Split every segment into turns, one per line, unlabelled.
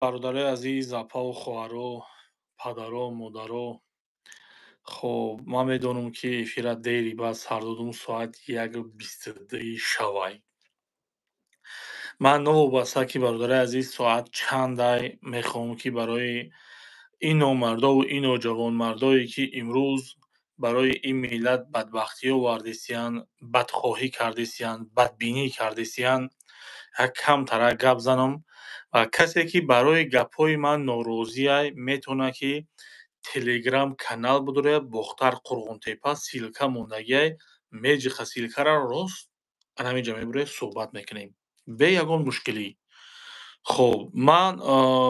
Бародарои азиз, апаву хоҳаро, падаро, модаро, хоб, ман медонам, ки эфира дери баъд сар додум, соат 1:22 шавай. Ман новобаста, ки, бародарои азиз, соат чандай, мехоҳам, ки барои ин номардову ин ноҷавонмардое, ки имрӯз барои ин миллат бадбахтӣ овардисиянд, бадхоҳӣ кардисиянд, бадбинӣ кардисиянд, як камтарак гап занам. Ва касе, ки барои гапҳои ман норозиай, метавонад, ки Телеграм канал бидорад, Бохтар Қурғонтепа, ссылка мондагиай, меҷиха ссылкаро, рост ана ҳаминҷа мебуред, суҳбат мекунем бе ягон мушкилӣ. Хоб, ман,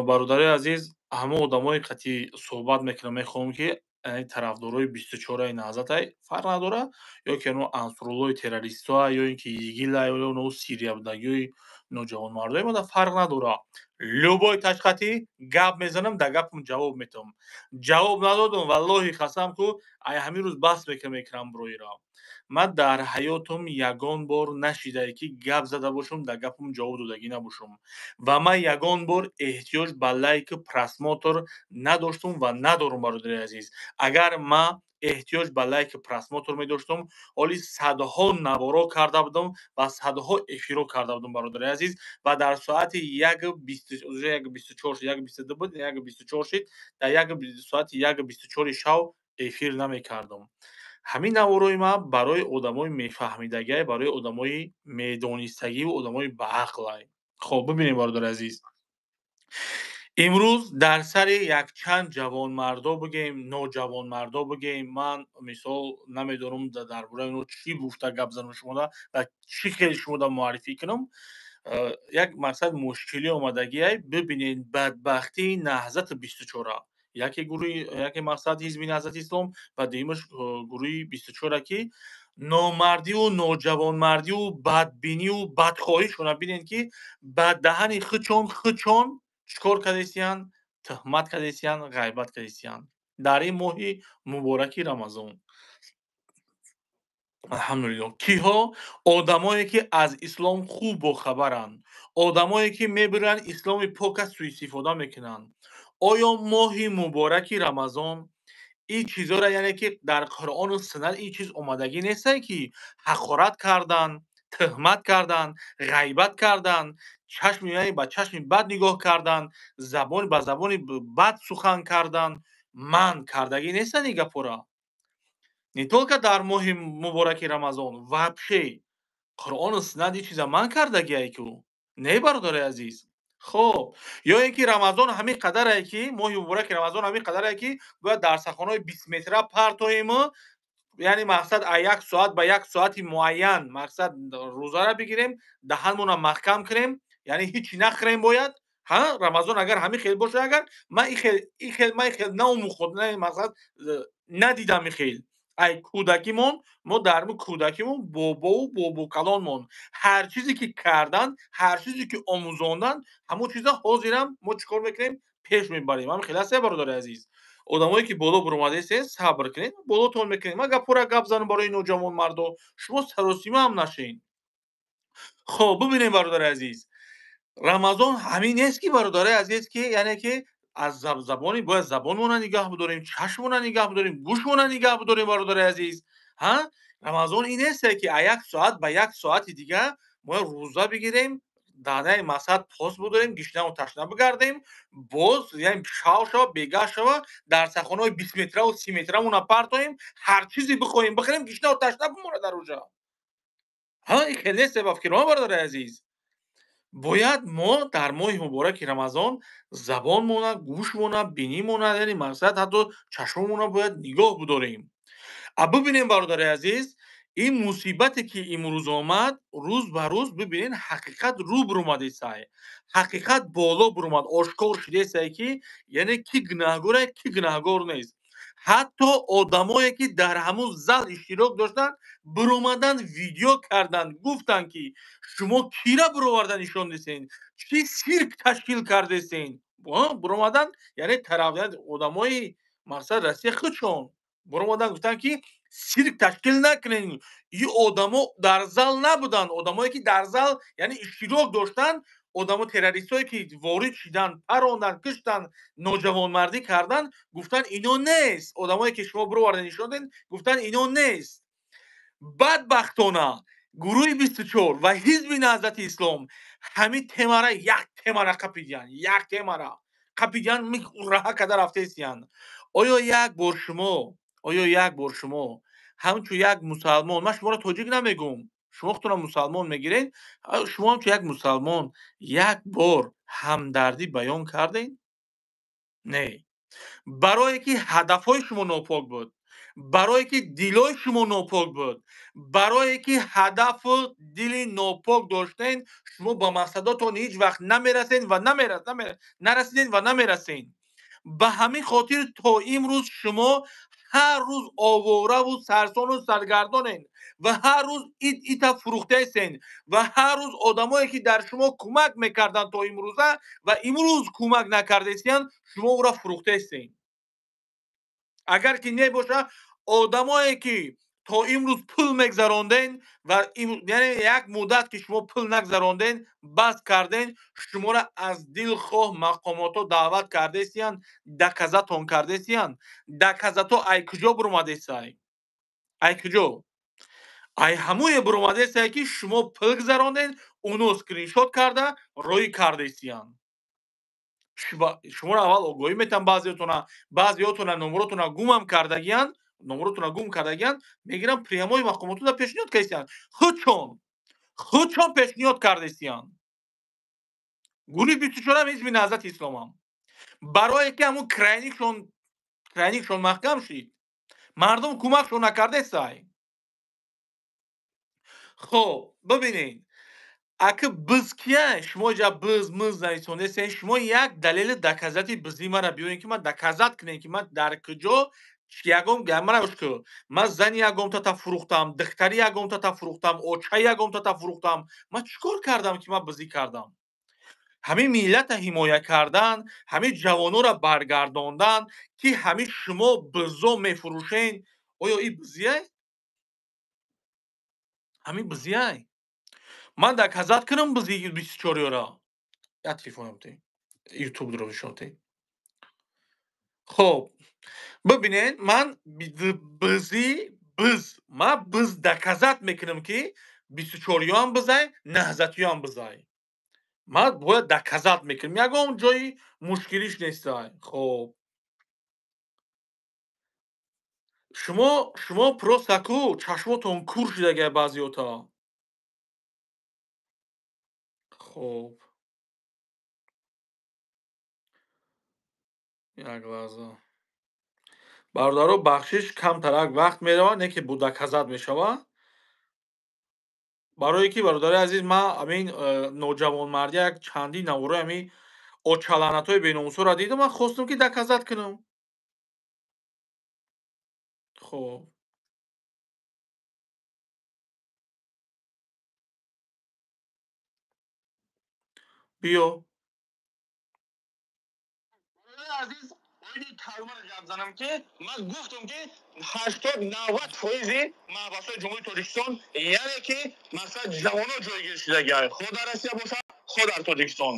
бародарои азиз, ҳамон одамое қати суҳбат мекунам, мехоҳам, ки тарафдорои 24-аи Наҳзатай, фарқ надорад, ё ки оно ансруллои террористҳоа, ё ин ки ИГИЛа, ё оно Сирия будагиҳои ноҷавонмардое мада, фарқ надорад. Любой ташқатӣ гап мезанам, дар гапам ҷавоб метавам. Ҷавоб надодум, валлоҳи қасам ку, ай ҳамин рӯз бас мекунам экран бироира. Ман дар ҳаётум ягон бор нашидае, ки гап зада бошам, дар гапам ҷавоб додагӣ набошам. Ва ман ягон бор эҳтиёҷ ба лайку просмотр надоштум ва надорум, бародари азиз. Агар ман эҳтиёҷ ба лайку просмотр медоштум, ҳоли садҳо наворо карда будам ва садҳо эфиро карда будам, бародари азиз. Ва дар соати 1:20, 1:24, 1:22 буд, 1:24 шид, дар соати 1:24 шав эфир намекардам. Ҳамин наворои ман барои одамои мефаҳмидагиай, барои одамои медонистагиву одамои баақлай. Хоб, бибинем, бародари азиз, имрӯз дар сари якчанд ҷавонмардо бигем, ноҷавонмардо бигем, ман мисол намедонам, дар бораи оно чӣ гуфта гап занам шумода ва чӣ хел шумода муаррифӣ кунам. Як мақсад мушкилӣ омадагиай. Бибинед, бадбахтии Наҳзати 24-а, яке гурӯҳи, яке мақсад ҳизби Наҳзати Ислом ва дуюмаш гурӯҳи 24-а, ки номардиву ноҷавонмардиву бадбиниву бадхоҳишона бинед, ки ба даҳани худшон худшон чӣ кор кардесиянд, туҳмат кардесиянд, ғайбат кардесиянд дар ин моҳи мубораки Рамазон. Алҳамдулиллоҳ. Киҳо? Одамое, ки аз ислом хуб бохабаранд, одамое, ки мебиранд, исломи пока суистифода мекунанд. Оё моҳи мубораки Рамазон ин чизоро, яъне ки дар Қуръону суннат ин чиз омадагӣ нестае, ки ҳақорат кардан, тӯҳмат кардан, ғайбат кардан, чашми, яъне ба чашми бад нигоҳ кардан, забон ба забони бад сухан кардан манъ кардагӣ нестанд ин гапҳоро? Не только дар моҳи мубораки Рамазон, вообще Қуръону суннат ин чиза манъ кардагиае ку? Не, бародари азиз. Хоб, ё ин ки Рамазон ҳамин қадарае, ки моҳи мубораки Рамазон ҳамин қадарае, ки бояд дарсахонаҳои 20 метра партоему, яъне мақсад а як соат ба як соати муайян мақсад рӯзаро бигирем, даҳанмонро маҳкам кунем, яъне ҳичи нахӯрем бояд. Ҳа, Рамазон агар ҳамин хел боша, агар ман ин хел, ман ин хел наомӯход, мақсад надидам ин хел. Ай кӯдакимон, мо дар кӯдакимон бобову бобокалонмон ҳар чизе ки карданд, ҳар чизе ки омӯзонданд, ҳамон чиза ҳозирам мо чӣ кор мекунем, пеш мебарем. Ҳамин хел ҳастя, бародари азиз? Одамое, ки боло буромадаистед, сабр кунед, болотон мекунем. Ман гапҳоро гап занам барои ноҷавонмардо, шумо саросимаам нашед. Хоб, бибинем, бародари азиз, Рамазон ҳамин нест, ки, бародари азиз, ки яъне ки аз забони бояд забонмонро нигаҳ бидорем, чашмонро нигаҳ бидорем, гӯшмонро нигаҳ бидорем, бародари азиз. Ҳа, Рамазон ин несте, ки а як соат ба як соати дига мо рӯза бигирем, даънаи мақсад пос бидорем, гишнаву ташна бигардем, боз яъне шав шава, бегаҳ шава, дарсахонаҳои 20 метраву 30 метрамона партоем, ҳар чизе бихоҳем бихӯрем, гишнаву ташна бимонад дар рӯҷа. Ҳа, ин хел несте ба фикри ман, бародари азиз. Бояд мо дар моҳи мубораки Рамазон забонмона, гӯшмона, бинимона, яъне мақсад ҳатто чашмомона бояд нигоҳ бидорем. А бибинем, бародари азиз, ин мусибате, ки имрӯз омад, рӯз ба рӯз бибинед, ҳақиқат рӯ биромадесай, ҳақиқат боло биромад, ошкор шудесай, ки яъне ки гунаҳгоре, ки гунаҳгор нест. Ҳатто одамое, ки дар ҳамун зал иштирок доштанд, биромаданд, видео карданд, гуфтанд, ки шумо кира бироварда нишон десен, чӣ сирк ташкил кардесен. Биромаданд, яъне тараф одамои мақсад Россия худшон биромаданд, гуфтанд, ки сирк ташкил накунед. Ин одамо дар зал набуданд. Одамое, ки дар зал яъне иштирок доштанд. Одамо террористое ки ворид шидан, парондан, киштан, ноҷавонмардӣ кардан, гуфтан ино нест. Одамое ки шумо бироварда нишон додед, гуфтан ино нест. Бадбахтона гурӯҳи 24 ва ҳизби Наҳзати Ислом ҳамин темара як темара қапидиян, як темара қапидиян, раҳа карда рафтаистиянд. Оё як бор шумо, оё як бор шумо ҳамчун як мусалмон, ман шуморо тоҷик намегӯм, шумо худтонро мусалмон мегиред, шумо ҳамчун як мусалмон як бор ҳамдардӣ баён кардед? Не. Барое ки ҳадафҳои шумо нопок буд, барое ки дилои шумо нопок буд, барое ки ҳадафу дили нопок доштен, шумо ба мақсадотон ҳеҷ вақт намерасед ва нарасидед ва намерасед. Ба ҳамин хотир то имрӯз шумо ҳар рӯз овораву сарсону саргардонед ва ҳар рӯз ит ита фурӯхтаестед ва ҳар рӯз одамое ки дар шумо кӯмак мекарданд то имрӯза ва имрӯз кӯмак накардаистиянд, шумо ӯро фурӯхтаестед. Агар ки небоша, одамое ки то имрӯз пул мегзаронден ва яъне як муддат ки шумо пул нагзаронден, бас карден, шуморо аз дилхоҳ мақомотҳо даъват кардаистиянд, доказатон кардаистиянд. Доказато ай куҷо буромадесай? Ай куҷо? Ай ҳамое буромадесай ки шумо пул гузаронден, уно скриншот карда роӣ кардаистиянд. Шуморо аввал огоҳӣ метавам, баъзеотона, баъзеотона номеротона гумам кардагиянд, номеротона гум кардагиянд, мегирам прямой мақомотона пешниҳод кардистиянд. Худшон, худшон пешниҳод кардистиянд. Гурӯҳи 24 ҳизби Наҳзати Исломам. Барое ки ҳамун крайникшон, крайникшон маҳкам шид. Мардум кӯмакшон накардесай. Хоб, бибинед. Аки биз кия? Шумо ҷа биз мыз нависондесен, шумо як далели доказати бизӣ мара биёред, ки ман доказат кунем, ки ман дар куҷо ягон мара гӯш кун. Ман зани ягонтата фурӯхтам, духтари ягонтата фурӯхтам, очаи ягонтата фурӯхтам. Ман чӣ кор кардам, ки ман бизӣ кардам? Ҳамин миллата ҳимоя кардан, ҳамин ҷавонора баргардондан, ки ҳамин шумо бизо мефурӯшен, оё ин бизие? Ҳамин бизие? Ман доказат кунам бизи 24-ёра. Як телефонам те. Ютуб дро нишон те. Хоб, бибинед, ман бизи биз, ман биз доказат мекунам, ки 24-ёам бизай, наҳзатиёам бизай. Ман бояд доказат мекунам. Ягон ҷои мушкилиш нестай. Хоб. Шумо просто ку чашмотон кур шудагай баъзеота. Хоб. Як лаҳза. Бародаро, бахшиш, камтарак вақт меравад, не ки бо доказат мешавад. Барое ки, бародари азиз, ман ҳамин ноҷавонмардӣ як чандин навораи ҳамин очаланатҳои беномусҳоро дидам, ман хостам ки доказат кунам. Хоб. Биё.
Азиз, оиди калмаро гап занам, ки ман гуфтам, ки 80-90 фоизи маҳбасҳои Ҷумҳурии Тоҷикистон, яъне ки масалан ҷавоно ҷойгир шудагианд, хо дар Россия бошад, хо дар Тоҷикистон.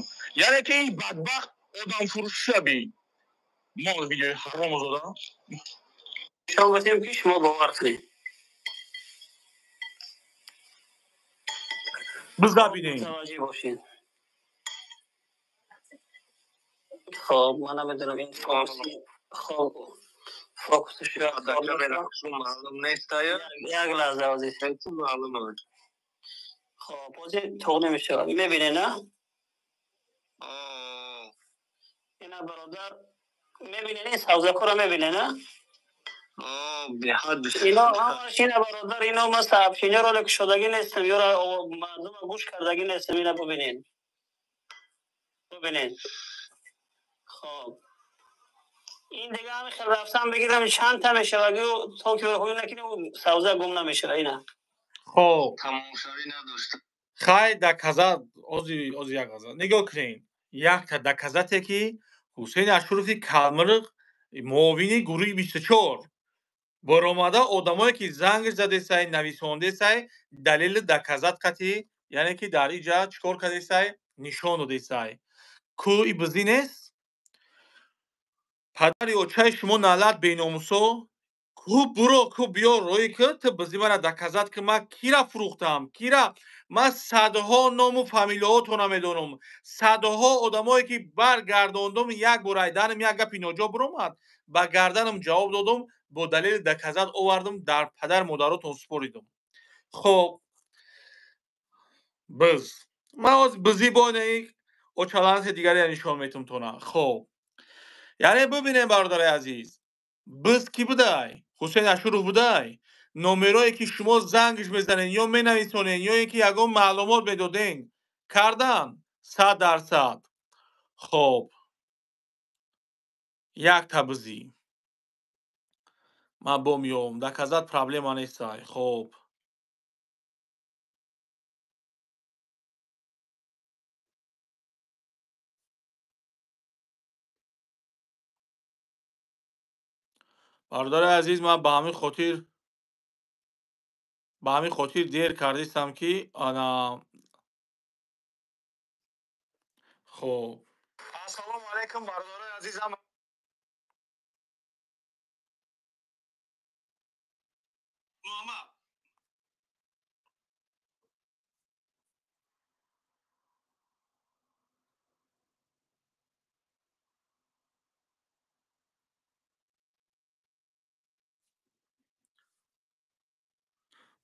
Яъне ки ин бадбахт одамфурӯшиша би мо видеои ҳарому зода
нишон بدیم ки шумо бовар кунед.
Биза бинем.
Мутаваҷҷеҳ бошед. Хоб, ман намедонам ин форсӣ, хоб, фокусш
маълум нестая.
Як лаҳза, азиз.
Маълум.
Хоб, ҳозир туғри мешавад. Мебинед, на? Ина, бародар, мебинед, ин савзакҳоро мебинед, на?
Беҳад.
Ино ҳамаш ина, бародар, ино ман сообщениеро кушодагӣ нестам, ёра мардума гӯш кардагӣ нестам. Ина бубинед, бубинед. Хоб, ин дига ҳами хел рафтан бигирам, чанд та мешавад, то ки ҳӯй накунӣ, савза гум намешавад, ина.
Хоб.
Тамомшавӣ надошта.
Хай, доказат, ози ози як лаҳза. Нигоҳ кунед. Якта доказате ки Ҳусейн Ашурови Калмирқ, муовини гурӯҳи 24 баромада, одамое ки занг задесай, нависондесай, далели доказат кати, яъне ки дар иҷа чӣ кор кардесай, Нишон додесай. Ку и бизӣ нест? Падари очаи шумо налат беномусо. Ку буро, ку биё рӯи ки ту бизӣ мара доказать ки ман кира фурӯхтам, кира ман садҳо ному фамилияҳотона медонам, садҳо одамое ки баргардондум, як бор айданым як гапи ноҷо биромад, ба гарданам ҷавоб додум, бо далели доказать овардум, дар падар модаротон супоридум. Хоб, биз ман ҳозир бизӣ бонаи очаланси дигаре нишон метум тона. Хоб, яъне бибинем, бародари азиз, биз кӣ будай? Ҳусейн Ашуров будай? Номерое ки шумо зангш мезанед ё менависонед, ё ин ки ягон маълумот медоден, кардан 100%. Хоб, якта бизӣ ман бо меёвам, доказать проблема нестай. Хоб, бародари азиз, ман ба ҳамин хотир дер кардистам ки ана. Хоб,
ассалому алайкум, бародарои азизам. Муҳаммад.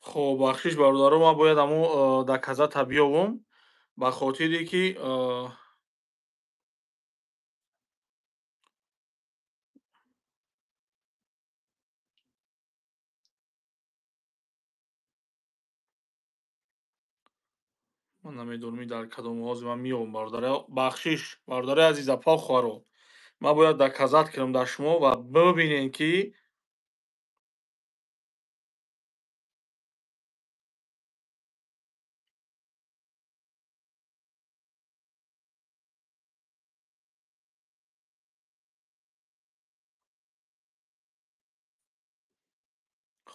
Хоб, бахшиш, бародаро, ман бояд ҳамун доказата биёвам, ба хотире ки ман намедонам дар кадом ҳозир ман меёвам, бародаро. Бахшиш, бародари азиз, апа, хоҳаро, ман бояд доказат кунам дар шумо ва бибинем ки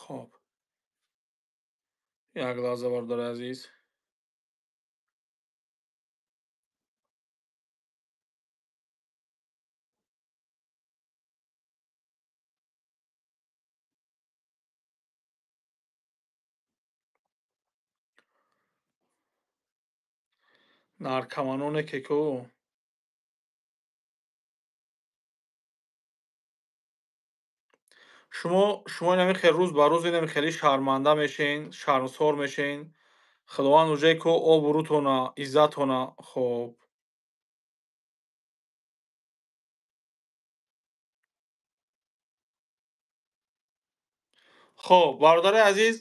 хоб, як лаҳза, бародари азиз. Наркоманоне ки ку шумо инами хел рӯз ба рӯз инами хеле шарманда мешен, шармсор мешен. Худованд уже ку обрӯтона, иззатона. Хоб, хоб, бародари азиз,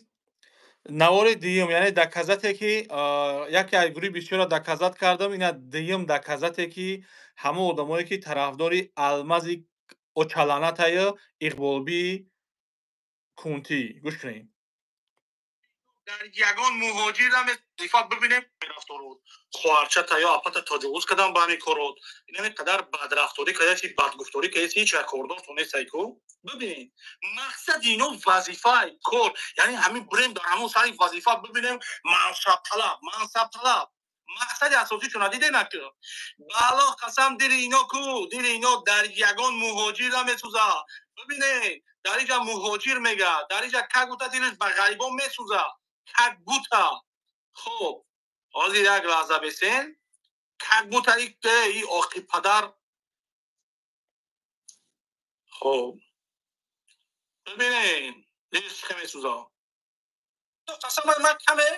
навори дуюм, яъне доказате ки яке аз гурӯҳи бисёрро доказат кардам, ина дуюм доказате ки ҳамон одамое ки тарафдори алмази очаланатаю иқболбии кунтӣ. Гӯш кунед.
Дар ягон муҳоҷир вазифа бибинем, рафторот хоҳарчата ё апата таҷовуз кардан ба ҳамин корот, инами қадар бадрафторӣ кардааси, бадгуфторӣ кардааси, ҳеҷ як кордорто нестай ку. Бибинед, мақсади ино вазифаи кор, яъне ҳамин бурем дар ҳамон сари вазифа бибинем, мансабталаб, мансабталаб. Мақсади асосишо надидена ку? Ба Аллоҳ қасам, дили ино ку, дили ино дар ягон муҳоҷир намесӯзад. Бибинед, дар инҷа муҳоҷир мега, дар инҷа как будто дилаш ба ғарибон месӯзад, как будто. Хоб, ҳозир як лаҳза бесен, как будто и оқи падар. Хоб, бибинед, дилаш чӣ месӯзад.
Қасам, ман каме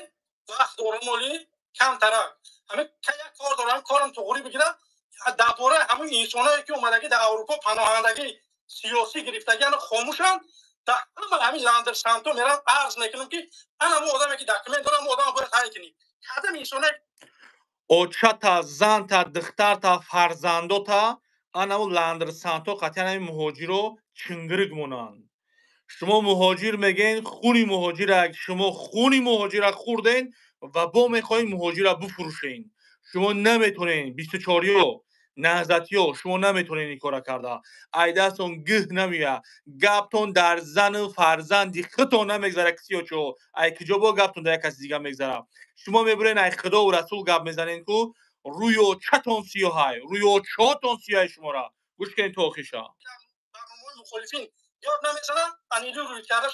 вақт дорам, оли камтарак ҳамин як кор дорам, корам туғрӣ бигирам, дар бораи ҳамин инсоное ки омадагӣ дар Аврупо паноҳандагӣ сиёсӣ гирифтагиан хомӯшанд, дар ҳама ҳамин ландерсанто мерам, арз мекунам ки ана мо одаме ки документ дорам, одама бояд ҳай кунӣ. Кадам инсоне
Очата, занта, духтарта, фарзандота анаву ландерсанто қатъиян ҳамин муҳоҷиро чингирик монанд. Шумо муҳоҷир мегӯен, хуни муҳоҷира, шумо хуни муҳоҷира хӯрден ва бо мехоҳед муҳоҷира бифурӯшен. Шумо наметонед, бисту чорё наҳзатиё, шумо наметонед ин кора карда. Ай дастон гиҳ намеояд, гаптон дар зану фарзанди худтон намегзара, кисиёчо, ай киҷо бо гаптон дар як каси дига мегзара? Шумо мебурен, ай худову расул гап мезанен ку. Рӯёчатон сиёҳай, рӯёчаотон сиёҳай. Шумора гӯш кунед то охиша.
Мухолифин ёд намезанам, анилу рӯй карда.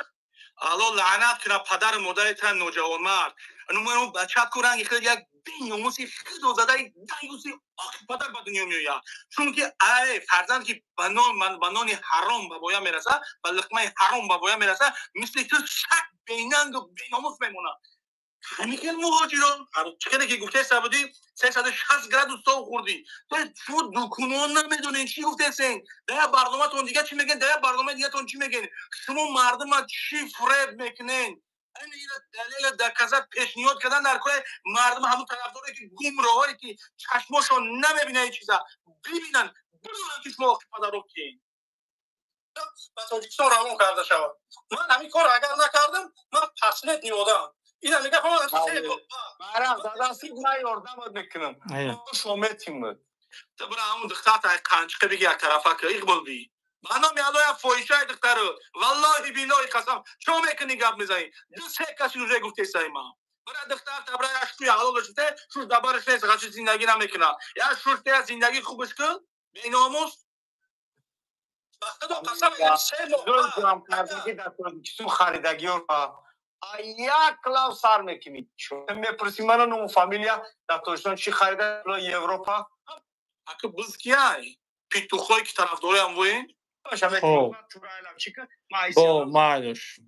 Алло лаънат кунад падару модари тра, ноҷавонмард. Нуману бачат ку ранги худ як беномуси хидозадаи даюси охи падар ба дунё меояд, чунки ай фарзанд ки ба нони ҳаром ба боя мераса, ба луқмаи ҳаром ба боя мераса, мисли ту шак бенангу беномус мемонад. Ҳамин муҳоҷирон чӣ хеле ки гуфтеса будӣ, 360 градус тов хӯрдӣ. Шумо дукунон намедонед чӣ гуфтесен. Дар як барноматон дига чӣ мегӯен, дар як барномаи дигатон чӣ мегӯен? Шумо мардума чӣ фреб мекунен? Далела доказать пешниҳод кардан дар кори мардум, ҳамун тарафдоре ки гумроҳое ки чашмошон намебинад ин чиза, бибинанд, бидонанд ки шумо охи падаро киен.
Ба Тоҷикистон равон карда шавад. Ман ҳамин корро агар накардам, ман последний одам. Ина мегӯям.
Барам задасид, ман ёрдамат мекунам, шометимад.
Бира, ҳамун духтарта қанчиқа биги, як тарафа ка. Иқболби, ба номи Алло, як фоҳишаи духтару, валлоҳи биллоҳи қасам, чо мекунӣ, гап мезанӣ? Ду се каси уже гуфтесаи ман. Бира, духтарта, бира, як шӯи ҳалолаш те, шуш дабараш нест, ғаши зиндагӣ намекунад. Як шуш те, зиндагӣ хубаш кун, беномус.
Ба Худо қасам, 3 моҳ
кардагӣ дар Тоҷикистон харидагиёро як лав сар мекунӣ. Мепурсӣ мана ному фамилия, дар Тоҷикистон чӣ харида, Европа.
Ака, биз кияй? Петухое ки тарафдориам воен.
Бо майлш,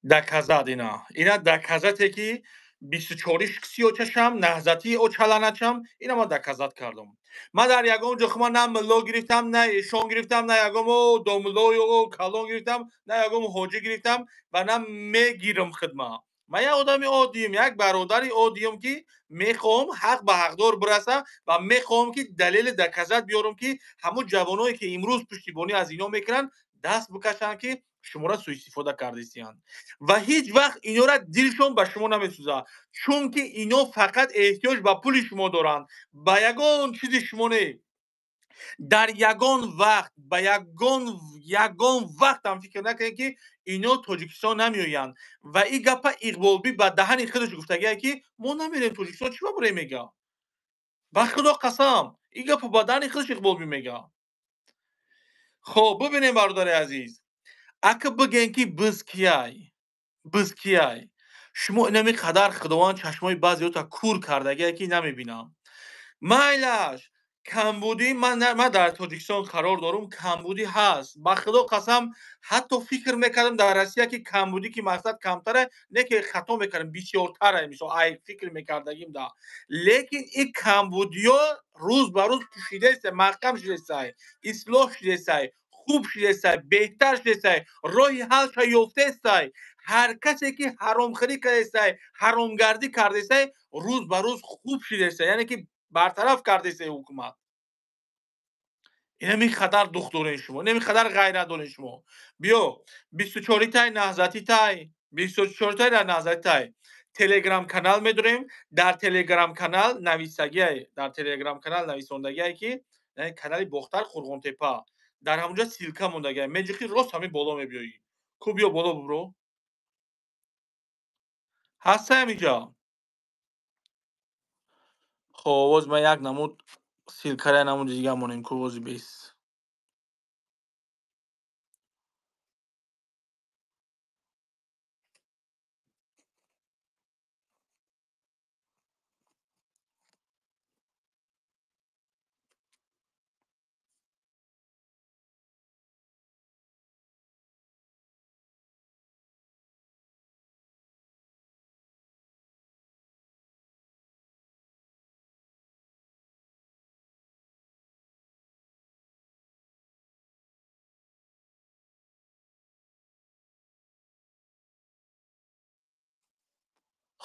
доказать ина доказать е ки 24-и сиёчашам, наҳзати очаланачам, ина ман доказать кардам. Ман дар ягон ҷо хума на милло гирифтам, на эшон гирифтам, на ягон домлою калон гирифтам, на ягон ҳоҷӣ гирифтам ва на мегирам. Хидма ман як одами оддием, як бародари оддием, ки мехоҳам ҳақ ба ҳақдор бираса ва мехоҳам ки далели доказать биёрам, ки ҳамун ҷавоное ки имрӯз пуштибонӣ аз ино мекунанд, даст бикашанд, ки шуморо суистифода кардистиянд ва ҳеҷ вақт инора дилшон ба шумо намесӯзад, чунки ино фақат эҳтиёҷ ба пули шумо доранд, ба ягон чизи шумо не. Дар ягон вақт, ба ягон вақтам фикр накунед, ки ино Тоҷикистон намеоянд. Ва ин гапа Иқболбӣ ба даҳани худаш гуфтагие, ки мо намерем Тоҷикистон, чӣ ба мега. Ба Худо қасам, ин гапа ба даҳани худаш Иқболбӣ мега. Хоб, бибинем, бародари азиз, ака, бигӯем, ки биз кияй, биз кияй? Шумо инами қадар Худованд чашмои баъзеёта кур кардагие, ки намебинам. Майлаш, камбудӣ, ман дар Тоҷикистон қарор дорум, камбудӣ ҳаст, ба Худо қасам. Ҳатто фикр мекардам дар Россия ки камбудӣ ки мақсад камтара, не ки хато мекардам, бисёртара, мисол, ай фикр мекардагим да. Лекин ин камбудиё рӯз ба рӯз пӯшидаеста, маҳкам шудесай, ислоҳ шудесай, хуб шудесай, беҳтар шудесай, роҳи ҳалша ёфтестай. Ҳар касе ки ҳаромхӯрӣ кардесай, ҳаромгардӣ кардесай, рӯз ба рӯз хуб шудесай, яъне ки бартараф кардесай ҳукумат. Инами қадар дух дорен шумо, инами қадар ғайрат дорен шумо. Биё, 24-тай наҳзати тай, 24-тай дар наҳзати тай телеграм канал медорем. Дар телеграм канал нависагиай, дар телеграм канал нависондагиай, ки канали Бохтар Қурғонтепа, дар ҳамонҷа ссылка мондагиай. Меҷиқи, рост ҳамин боло мебиёӣ ку. Биё боло, бубро, ҳастаям инҷа. Хоб, оз ман як намуд ссылка ра, як намуди дига монем ку, ози бес.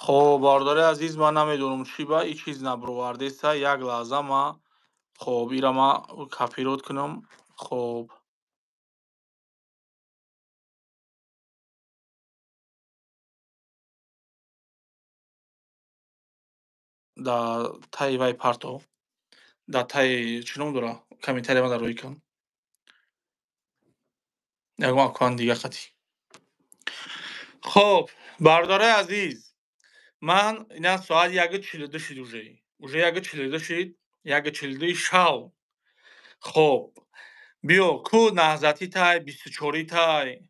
Хоб, бародари азиз, ман намедонам, чӣ ба ин чиз набуровардеста. Як лаҳза, ма хоб, ира ма копировать кунам. Хоб. Дар таи вай парто, дар таи чӣ ном дора, комментария ма дар рӯи кун, ягон аккаунт дига қатӣ. Хоб, бародарои азиз, ман ина соат 1:42 шид уже. Уже 1:42 шид, 1:42 шав. Хоб, биё ку Наҳзатӣ тай, 24 тай,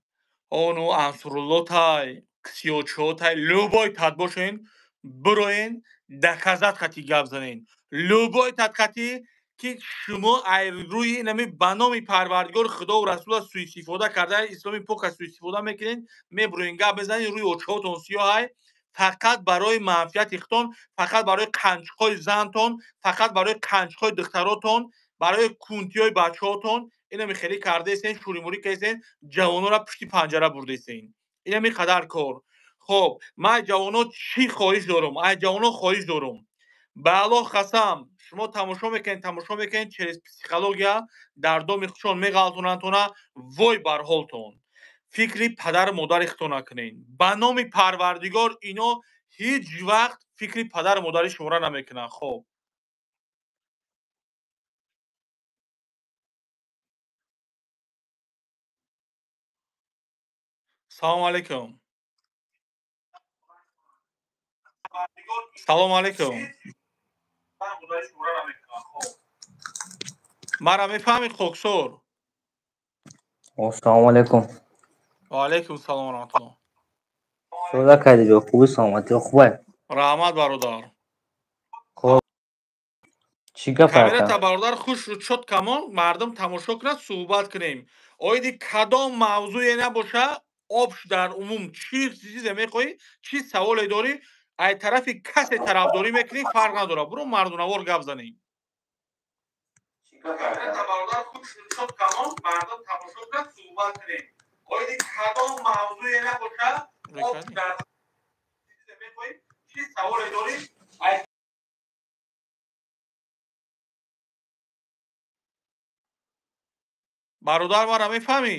ону Ансурулло тай, Ксиёчо тай, любой тат бошен, бироен, доказать хати гап занен. Любой тат хати ки шумо ай рӯи инами ба номи Парвардигор Худову Расула суистифода карда, исломи пока суистифода мекунед, мебироен гап мезанед, рӯи очҳотон сиёҳай, фақат барои манфиати худтон, фақат барои қанчқҳои зантон, фақат барои қанчқҳои духтаротон, барои кунтиҳои бачаҳотон инами хеле кардаесен, шӯримурӣ кардесен, ҷавононро пушти панҷара бурдесен. Инами қадар кор. Хоб, ман ай ҷавоно чӣ хоҳиш дорум? Ай ҷавоно хоҳиш дорум. Ба Аллоҳ қасам, шумо тамошо мекунед, тамошо мекунед, через психология дар доми худшон меғалтонандтона, вой бар ҳолтон. Фикри падару модари худтон накунед. Ба номи Парвардигор ино ҳеҷ вақт фикри падару модари шуморо намекунанд. Хоб. Салому алайкум. Салому алайкум. Мара мефаҳмед, Хоксор?
Салому алайкум.
Ва алайкум салом ва раҳматуллоҳ.
Шуда кардед, хуби саломатӣ хубай?
Раҳмат, бародар.
Хуб. Чӣ гап
камерата, бародар, хуш чот камон, мардум тамошо кунад, суҳбат кунем. Оиди кадом мавзӯе набоша, обш дар умум чӣ чизе мехоҳӣ, чӣ саволе дорӣ, ай тарафи касе тарафдорӣ мекунӣ, фарқ надорад. Буро мардонавор гап занем. Бародар, мара мефаҳмӣ?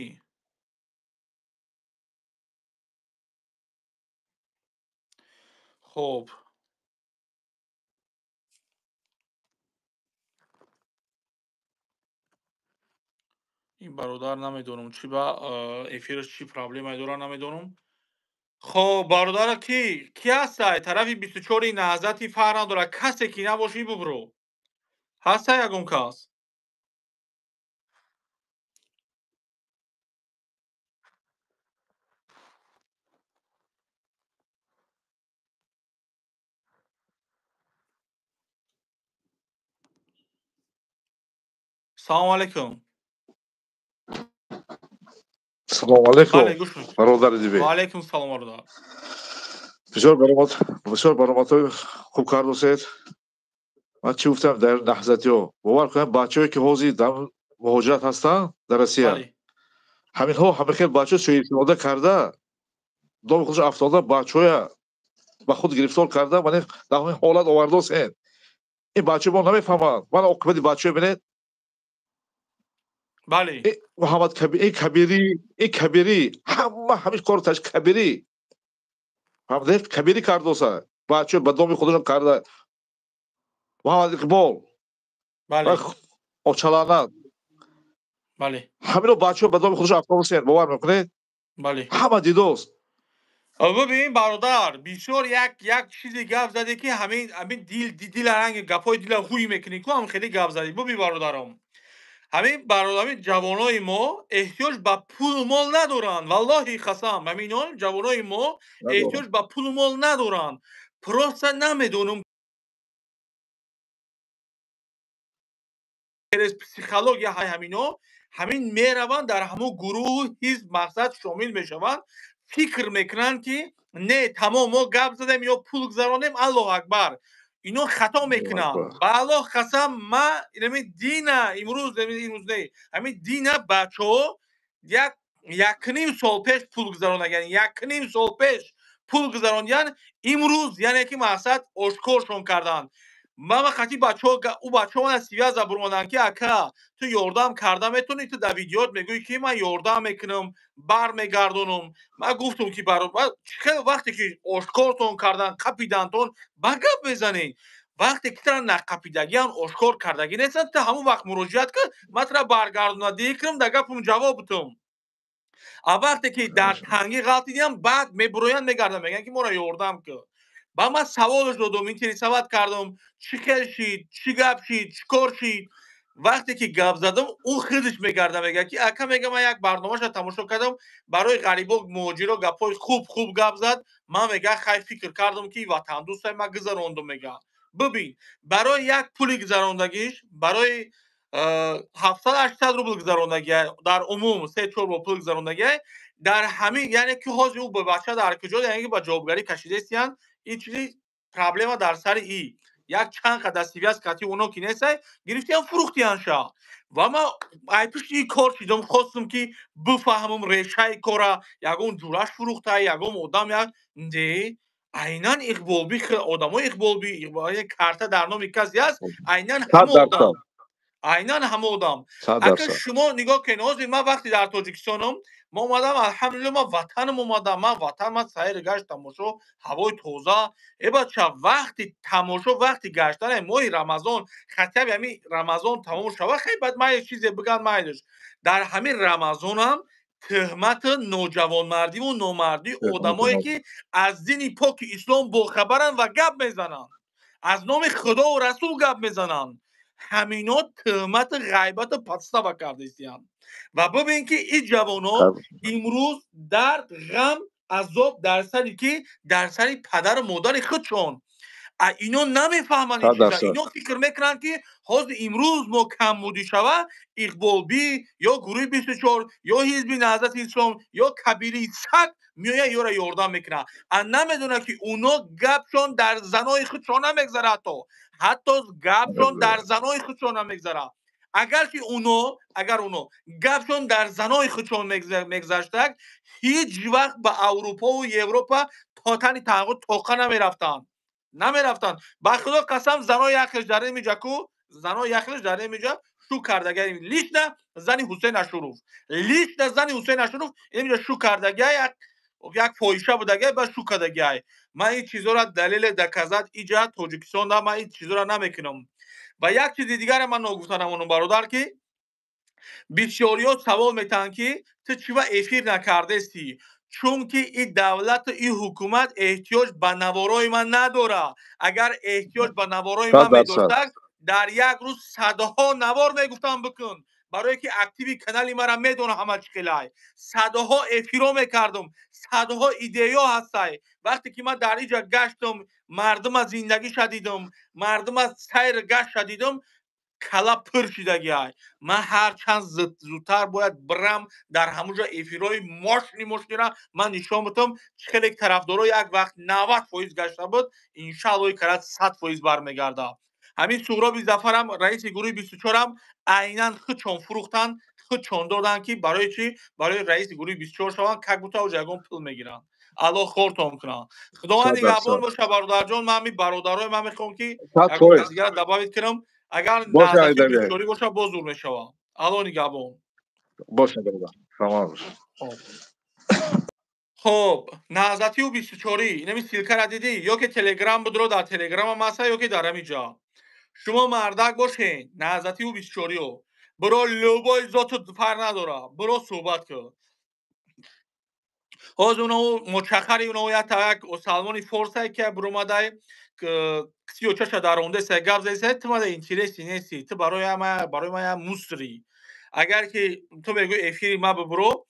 Хоб, ин бародар намедонам чӣ ба эфираш чӣ проблемае дорад, намедонам. Хоб, бародара, ки ки ҳастай тарафи 24 Наҳзати, фарқ надорад, касе ки набошӣ, бубро. Ҳастай ягон кас? Салому алайкум.
Салому алайкум, бародари дибе.
Ва алайкум салом, бародар.
Бисёр баромад, бисёр баромадҳои хуб кардосед. Ман чӣ гуфтам дар Наҳзатиҳо? Бовар кунам, бачаҳое ки ҳозир дар муҳоҷират ҳастанд дар Россия, ҳаминҳо ҳама хел бачаҳо суистифода карда, доми худаш афтода, бачаҳоя ба худ гирифтор карда, ман дар ҳамин ҳолат овардосен. Ин бачаҳо мо намефаҳманд. Ман оқибати бачаҳо бинед.
Бале.
Муҳаммад Кабирӣ, Кабирӣ, ин Кабирӣ, ҳама ҳамин корро ташкил Кабирӣ. Фаҳмидед? Кабирӣ кардоса. Бачаҳо ба доми худашон карда. Муҳаммад Иқбол.
Бале.
Очаланат.
Бале.
Ҳамино бачаҳо ба доми худашон афтодасен, бовар мекунед?
Бале.
Ҳама дидост.
Бибин, бародар, бисёр як чизе гап заде ки ҳамин дил ранг гапҳои дила ҳуй мекунӣ ку, ҳам хеле гап задӣ. Бибин, бародарам, ҳамин бародарами ҷавонои мо эҳтиёҷ ба пулу мол надоранд, валлоҳи қасам, ҳаминон ҷавонои мо эҳтиёҷ ба пулу мол надоранд. Просто намедонам, через психология ҳамино ҳамин мераванд, дар ҳамон гурӯҳу ҳизб мақсад шомил мешаванд, фикр мекунанд ки не, тамом, мо гап задем ё пул гузаронем, Аллоҳу акбар. Ино хато мекунанд. Ба Аллоҳ қасам, ма ҳамин дина имрӯз, имрӯз не, ҳамин дина бачаҳо якним сол пеш пул гузаронаган, якним сол пеш пул гузарондиян, имрӯз яъне ки мақсад ошкоршон карданд. Ман вақти бачаҳо, ӯ бачаҳо мана связа бурмаданд ки ака, ту ёрдам карда метавонӣ, ту дар видеоат мегӯӣ ки ман ёрдам мекунам, бармегардонам. Ман гуфтам ки хеле вақте ки ошкортон кардан, қапидантон, ба гап мезанед. Вақте ки тура нақапидагиан, ошкор кардагӣ нестанд, ту ҳамон вақт муроҷиат кун, ман тура баргардонадиҳӣ кунам, дар гапам ҷавоб бутам. А вақте ки дар тангӣ ғалтидиам, баъд мебуроянд, мегарданд, мегӯянд ки моро ёрдам кун. Ба ман саволш додум, интересовать кардам, чӣ хел шид, чӣ гап шид, чӣ кор шид. Вақте ки гап задам, ӯ худаш мегарда, мега ки ака, мега, ман як барномаша тамошо кардам, барои ғарибо, муҳоҷиро гапҳои хуб хуб гап зад. Ман, мега, хай, фикр кардам ки ватандӯстай, ман гузарондум. Мега, бибин, барои як пули гузарондагиш, барои 700-800 рубл гузарондагия, дар умум се чор бор пул гузарондагия дар ҳамин, яъне ки ҳозир ӯ ба бача дар куҷо, яъне ки ба ҷавобгарӣ кашидаистиянд. Ин чизи проблема дар сари и як чанд қадар связь кати оно ки нестай, гирифтиян, фурӯхтиянша. Ва ман ай пушти ин кор шидам, хостум ки бифаҳмам решаи кора, ягон ҷураш фурӯхтай, ягон одам, як не, айнан Иқболби, одамои Иқболби карта дар номи касе аст, айнан ҳама одам, айнан ҳама одам. Ака, шумо нигоҳ кунед, ҳозир ман вақте дар Тоҷикистонам, ма омадам, алҳамдулилла, ман ватанам омадам, ман ватан, ман сайри гашт, тамошо, ҳавои тоза. Э бача, вақти тамошо, вақти гаштане, моҳи Рамазон, хотя бы ҳамин Рамазон тамом шава, хай, баъд ман чизе биган, майлиш. Дар ҳамин Рамазонам тӯҳмату ноҷавонмардиву номардии одамое ки аз дини поки ислом бохабаранд ва гап мезананд, аз номи Худову Расул гап мезананд, ҳамино тӯҳмату ғайбату подстава кардаистиянд. Ва бибин ки ин ҷавонон имрӯз дард, ғам, азоб дар сари ки, дар сари падару модари худшон. Ино намефаҳманд ин чиза. Ино фикр мекунанд ки ҳозир имрӯз мо камбудӣ шава, Иқболбӣ ё гурӯҳи 24 ё ҳизби Наҳзати Ислом ё Кабири саг меояд, ёра ёрдам мекунад. А намедонад ки уно гапшон дар занои худшон намегзара, ҳатто гапшон дар занои худшон намегзара. Агар ки уно, агар уно гапшон дар занои худшон мегзаштак, ҳеҷ вақт ба Аврупову Европа то тани танҳо тоқа намерафтанд, намерафтанд. Ба Худо қасам, занои яхелш дар инҷа ку, занои яхелш дар инҷа шу кардагия. Лично зани Ҳусейн Ашуров, лично зани Ҳусейн Ашуров инҷа шу кардагия, як фоҳиша будагия, ба шу кардагия. Ман ин чизоро далеле доказать иҷа Тоҷикистонда ман ин чизоро намекунам. Ва як чизи дигаре ман ногуфта намонам, бародар, ки бисёриҳо савол метаҳанд ки ту чӣ ва эфир накардестӣ. Чунки ин давлату ин ҳукумат эҳтиёҷ ба наворои ман надорад. Агар эҳтиёҷ ба наворои ман медоштак, дар як рӯз садҳо навор мегуфтам бикун, барое ки активи канали мара медона ҳама чӣ хелай. Садҳо эфиро мекардум, садҳо идеё ҳастай. Вақте ки ман дар иҷа гаштум, мардума зиндагиша дидум, мардума сайр гаштша дидум, кала пур шидагиай. Ман ҳарчанд зудтар бояд бирам дар ҳамуҷа эфирҳои мощный мощныйра ман нишон битам, чӣ хеле тарафдоро як вақт 90% гашта буд, иншааллои карат 100% бармегардад. Ҳамин Суҳроби Зафарам, раиси гурӯҳи 24-ам, айнан худшон фурӯхтанд, худшон доданд, ки барои чӣ, барои раиси гурӯҳи 24 шаванд, как будто уҷа ягон пул мегиранд. Аллоҳ хортон кунад, Худованд нигаҳбон боша. Бародарҷон, ман ҳамин бародарои ман мехоҳам ки дигар добавить кунам, агар наздики боша, боз зур мешавад. Аллоҳ нигаҳбон.
Боша, бародар, саломат бош.
Хоб, наҳзатию 24-ӣ, инами ссылкара дидӣ ё ки Телеграм будро, дар Телеграмам ҳаста ё ки дар ҳамин ҷо. Шумо мардак бошен, наҳзатию 24-иё, биро, любой зоту фарқ надора, биро суҳбат кун. Ҳозир уно мочахари уно як Салмони Форсай ки биромадай, сиёчаша дарондеса, гап задеса, ту мада интересный нести, ту барои ма як мусори. Агар ки ту мегӯи эфири ма бибуро,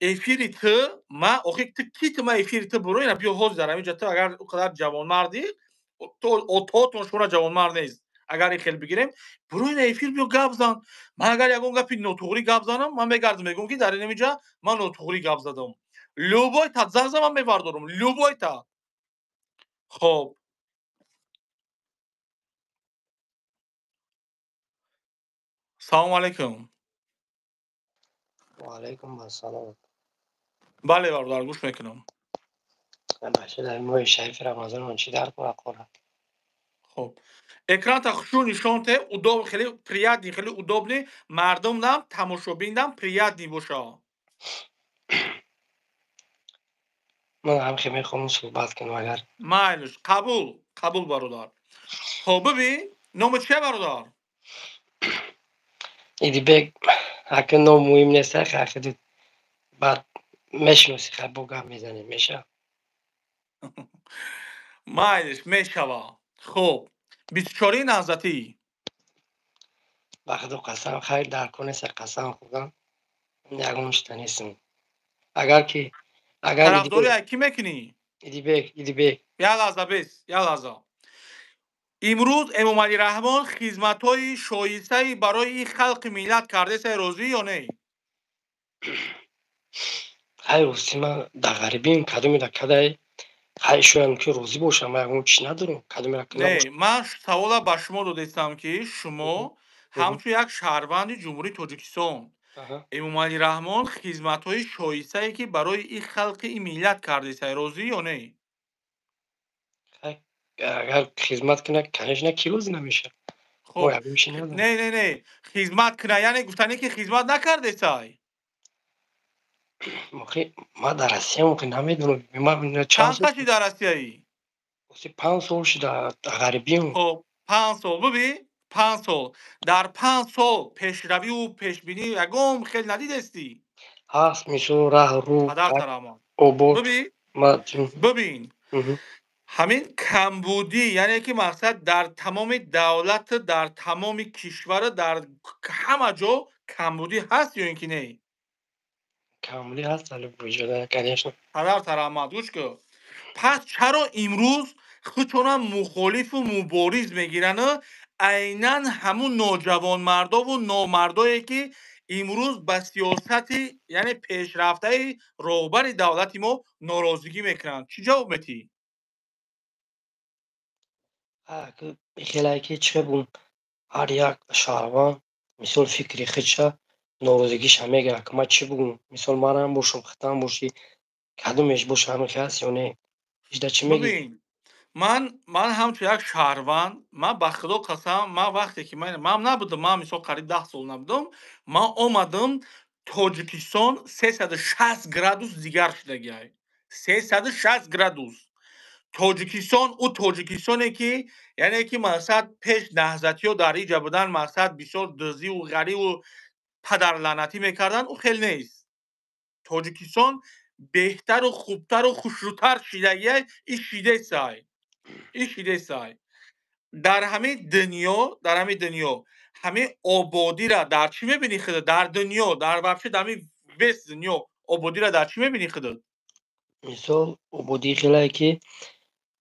эфири ту ма охи, ту ки, ту ма эфири ту буро? Ина биё ҳозир дар ҳамин ҷо, ту агар ӯ қадар ҷавонмардӣ, ту отоотон шуморо ҷавонмард нест, агар ин хел бигирем, буро, ина эфир биё, гап зан. Ман агар ягон гапи нотуғрӣ гап занам, ман мегардам, мегӯям ки дар инамин ҷа ман нотуғрӣ гап задам. Любой та занг зан, ман мебардорам любой та. Хоб, салому алайкум.
Ваалайкум ассалом.
Бале, бародар, гӯш мекунам.
Дар моҳи шарифи Рамазон он чӣ дар қуръон?
Хоб, экранта хушрӯ нишон те, удоб, хеле приятный, хеле удобный, мардумдам, тамошобиндам приятный боша.
Ман ҳам хе мехоҳам суҳбат кунам, агар.
Майлиш, қабул, қабул, бародар. Хоб, бибин, номи чия, бародар?
Идибек. Ака, ном муҳим нест, хай, баъд мешиноси, хай, бо гап мезанем, меша.
Майлиш, мешава. Хуб, 24-и Наҳзатӣ.
Ба Худо қасам, хайр, дар кор нест, қасам хӯрдан, ягон шита нестам. Агар ки агар
Тарафдорӣ кӣ мекунӣ?
Идибек, Идибек.
Як лаҳза, бес, як лаҳза. Имрӯз Эмомалӣ Раҳмон хизматҳои шоистаи барои халқи миллат кардесай, розӣ ё не?
Хай, ростӣ, ман дар ғарибиам, кадомеда кадай, хай, шояд ки розӣ бошам, ман ягон чиз надорам, кадомеро ки
Не, ман савола ба шумо додестам, ки шумо ҳамчун як шаҳрванди Ҷумҳурии Тоҷикистон, Эмомалӣ Раҳмон хизматҳои шоистае, ки барои ин халқи, ин миллат кардесай, розӣ ё не?
Агар хизмат кунад, конечно, ки розӣ намешавад.
Хуб, не, не, не, хизмат кунад, яъне гуфтанӣ, ки хизмат накардесай.
Ман дар Россиям, охи, намедонам.
Чанд қаши дар Россияӣ?
5 сол шуда, ғарибиам.
Хоб, 5 сол. Бибин, 5 сол, дар 5 сол пешравиву пешбинӣ ягон хел надидестӣ?
Ҳаст, мисол, раҳ рӯ
Падар тарамон.
Обод.
Бибин, бибин, ҳамин камбудӣ, яъне ки мақсад, дар тамоми давлат, дар тамоми кишвар, дар ҳама ҷо камбудӣ ҳаст ё ин ки не?
Камбудӣ ҳаст, конечно.
Падар тараҳмат, гӯш кун. Пас чаро имрӯз худшонам мухолифу мубориз мегирану айнан ҳамун ноҷавонмардову номардое, ки имрӯз ба сиёсати, яъне пешрафтаи роҳбари давлати мо норозигӣ мекунанд? Чӣ ҷавоб метиҳӣ?
Хеле ки чӣ бум, ҳар як шаҳрванд, мисол, фикри худша, норозигиша мегӯяд. Ман чӣ бугум? Мисол, манам бошам, хитам бошӣ, кадомеш боша, ҳамин хел аст ё не? Ижда чӣ мегӯӣ?
Бибин, ман ҳамчун як шаҳрванд, ман, ба Худо қасам, ман вақте ки ман набудам, ман, мисол, қариб 10 сол набудам, ман омадам Тоҷикистон, 360 градус дигар шудагиай, 360 градус. Тоҷикистон ӯ Тоҷикистоне, ки, яъне ки мақсад, пеш наҳзатиҳо дар иҷа будан, мақсад, бисёр дузиву ғариву падарлаънатӣ мекарданд, ӯ хел нест. Тоҷикистон беҳтару хубтару хушрӯтар шидагиай. И шидесай, и шидесай. Дар ҳамин дунё, дар ҳамин дунё ҳамин ободира дар чӣ мебинӣ худат? Дар дунё, дар вообще, дар ҳамин весь дунё ободира дар чӣ мебинӣ худат?
Мисол, ободии хелае, ки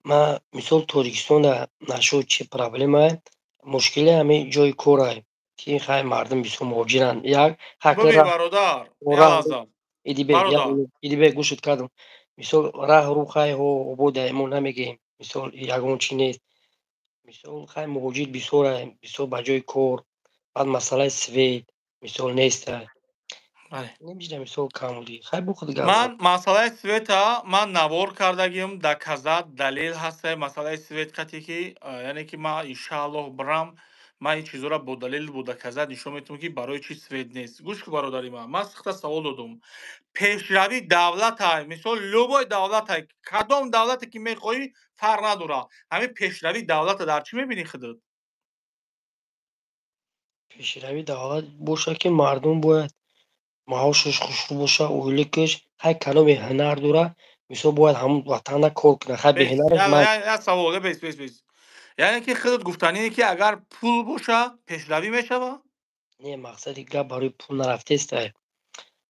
ман, мисол, Тоҷикистонда нашуд, чӣ проблемае, мушкиле ҳамин ҷои корае, ки хай, мардум бисёр муҳоҷиранд, як
Бибин, бародар, як лаҳза.
Идибек, гӯшат кардам. Мисол, раҳ рӯ хай, ҳо, ободае, мо намегӯем, мисол, ягон чӣ нест. Мисол, хай, муҳоҷир бисёрае, бисёр ба ҷои кор, баъд масъалаи свет, мисол, нестае. Намешда, мисол, камбудӣ, хай, бо худ гап.
Ман масъалаи света ман навор кардагим, доказать, далел ҳаста. Масъалаи свет қате ки, яъне ки ман, иншааллоҳ, бирам, ман ин чизҳоро бо далел, бо доказать нишон метавам, ки барои чӣ свет нест. Гӯш ку, бародари ман сихта савол додум. Пешравии давлата, мисол, любой давлата, кадом давлате ки мехоҳӣ, фарқ надорад, ҳамин пешравии давлата дар чӣ мебинӣ худат?
Пешравии давлат бошад, ки мардум бояд маошаш хушрӯ боша, ойликаш, хай, кадоме ҳунар дора, мисол, бояд ҳамун ватанда кор кунад, хай, беҳунараш.
Як савол, бес, бес, бес. Яъне ки худат гуфтание, ки агар пул боша, пешравӣ мешавад?
Не, мақсади гап барои пул нарафтестай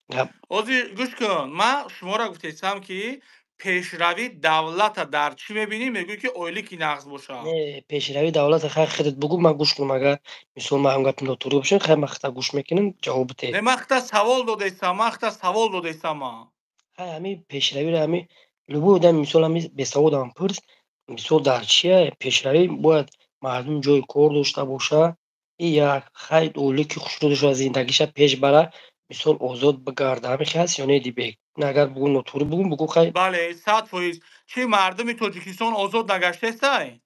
гап.
Ҳозир гӯш кун, ман шуморо гуфтестам, ки пешравии давлата дар чӣ мебинӣ? Мегӯӣ, ки ойлики нағз бошад.
Не, пешравии давлата, хай, худат бугӯ, ман гӯш кунам. Агар, мисол, ман ҳам гапи нотуғри бошам, хай, ман худта гӯш мекунам, ҷавоб бите.
Не, ман худта савол додестам, ман худта савол додестам ман.
Хай, ҳамин пешравиро ҳамин любой одам, мисол, ҳамин бесаводам пурс, мисол, дар чия пешравӣ? Бояд мардум ҷои кор дошта боша и як, хай, ойлики хушрӯ дошта, зиндагиша пеш бара, мисол, озод бигарда. Ҳамин хел ҳаст ё не, Дибек? Агар бугӯ, нотуғри бугӯ, бугӯ, хай.
Бале, 100%. Чӣ, мардуми Тоҷикистон озод нагаштестай?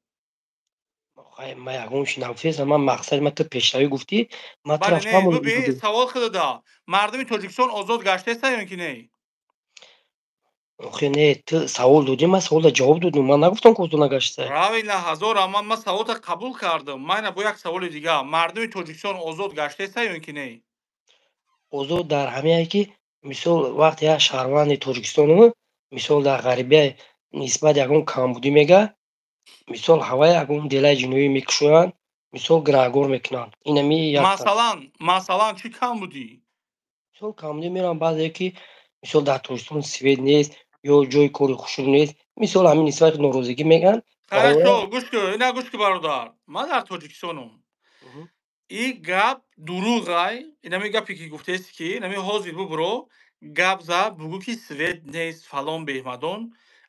Хай, ман ягон чи нагуфтестам. Ман мақсади ман, ту пешравӣ гуфтӣ, ман
Бале,
тура
не, бибин, савол худада: мардуми Тоҷикистон озод гаштестай ё ин ки не?
Охи, не, ту савол додӣ, ман саволда ҷавоб додум. Ман нагуфтам, ки озод нагаштестай.
Правильно, ҳазор раҳмат, ман саволта қабул кардам. Ман бо як саволи дига: мардуми Тоҷикистон озод гаштестай ё ин ки не?
Озод дар ҳамяе, ки, мисол, вақте як шаҳрванди Тоҷикистон, мисол, дар ғарибия нисбат ягон камбудӣ мега. Мисол ҳавай ягон делаи ҷиноӣ мекушоянд, мисол гунаҳгор мекунанд. Инами як.
Масалан, чӣ камбудӣ?
Мисол камбудӣ мераванд баъзе ки мисол дар Тоҷикистон свет нест ё ҷои кори хушрӯ нест. Мисол ҳамин нисбати норозигӣ мегӯянд.
Хорошо, гӯш кун, ина гӯш кун, бародар. Ман дар Тоҷикистонам. И гап дурӯғай, инами гапе ки гуфтест, ки инами ҳозир бубуро, гап за, бугӯ ки свет нест, фалон беҳмадон.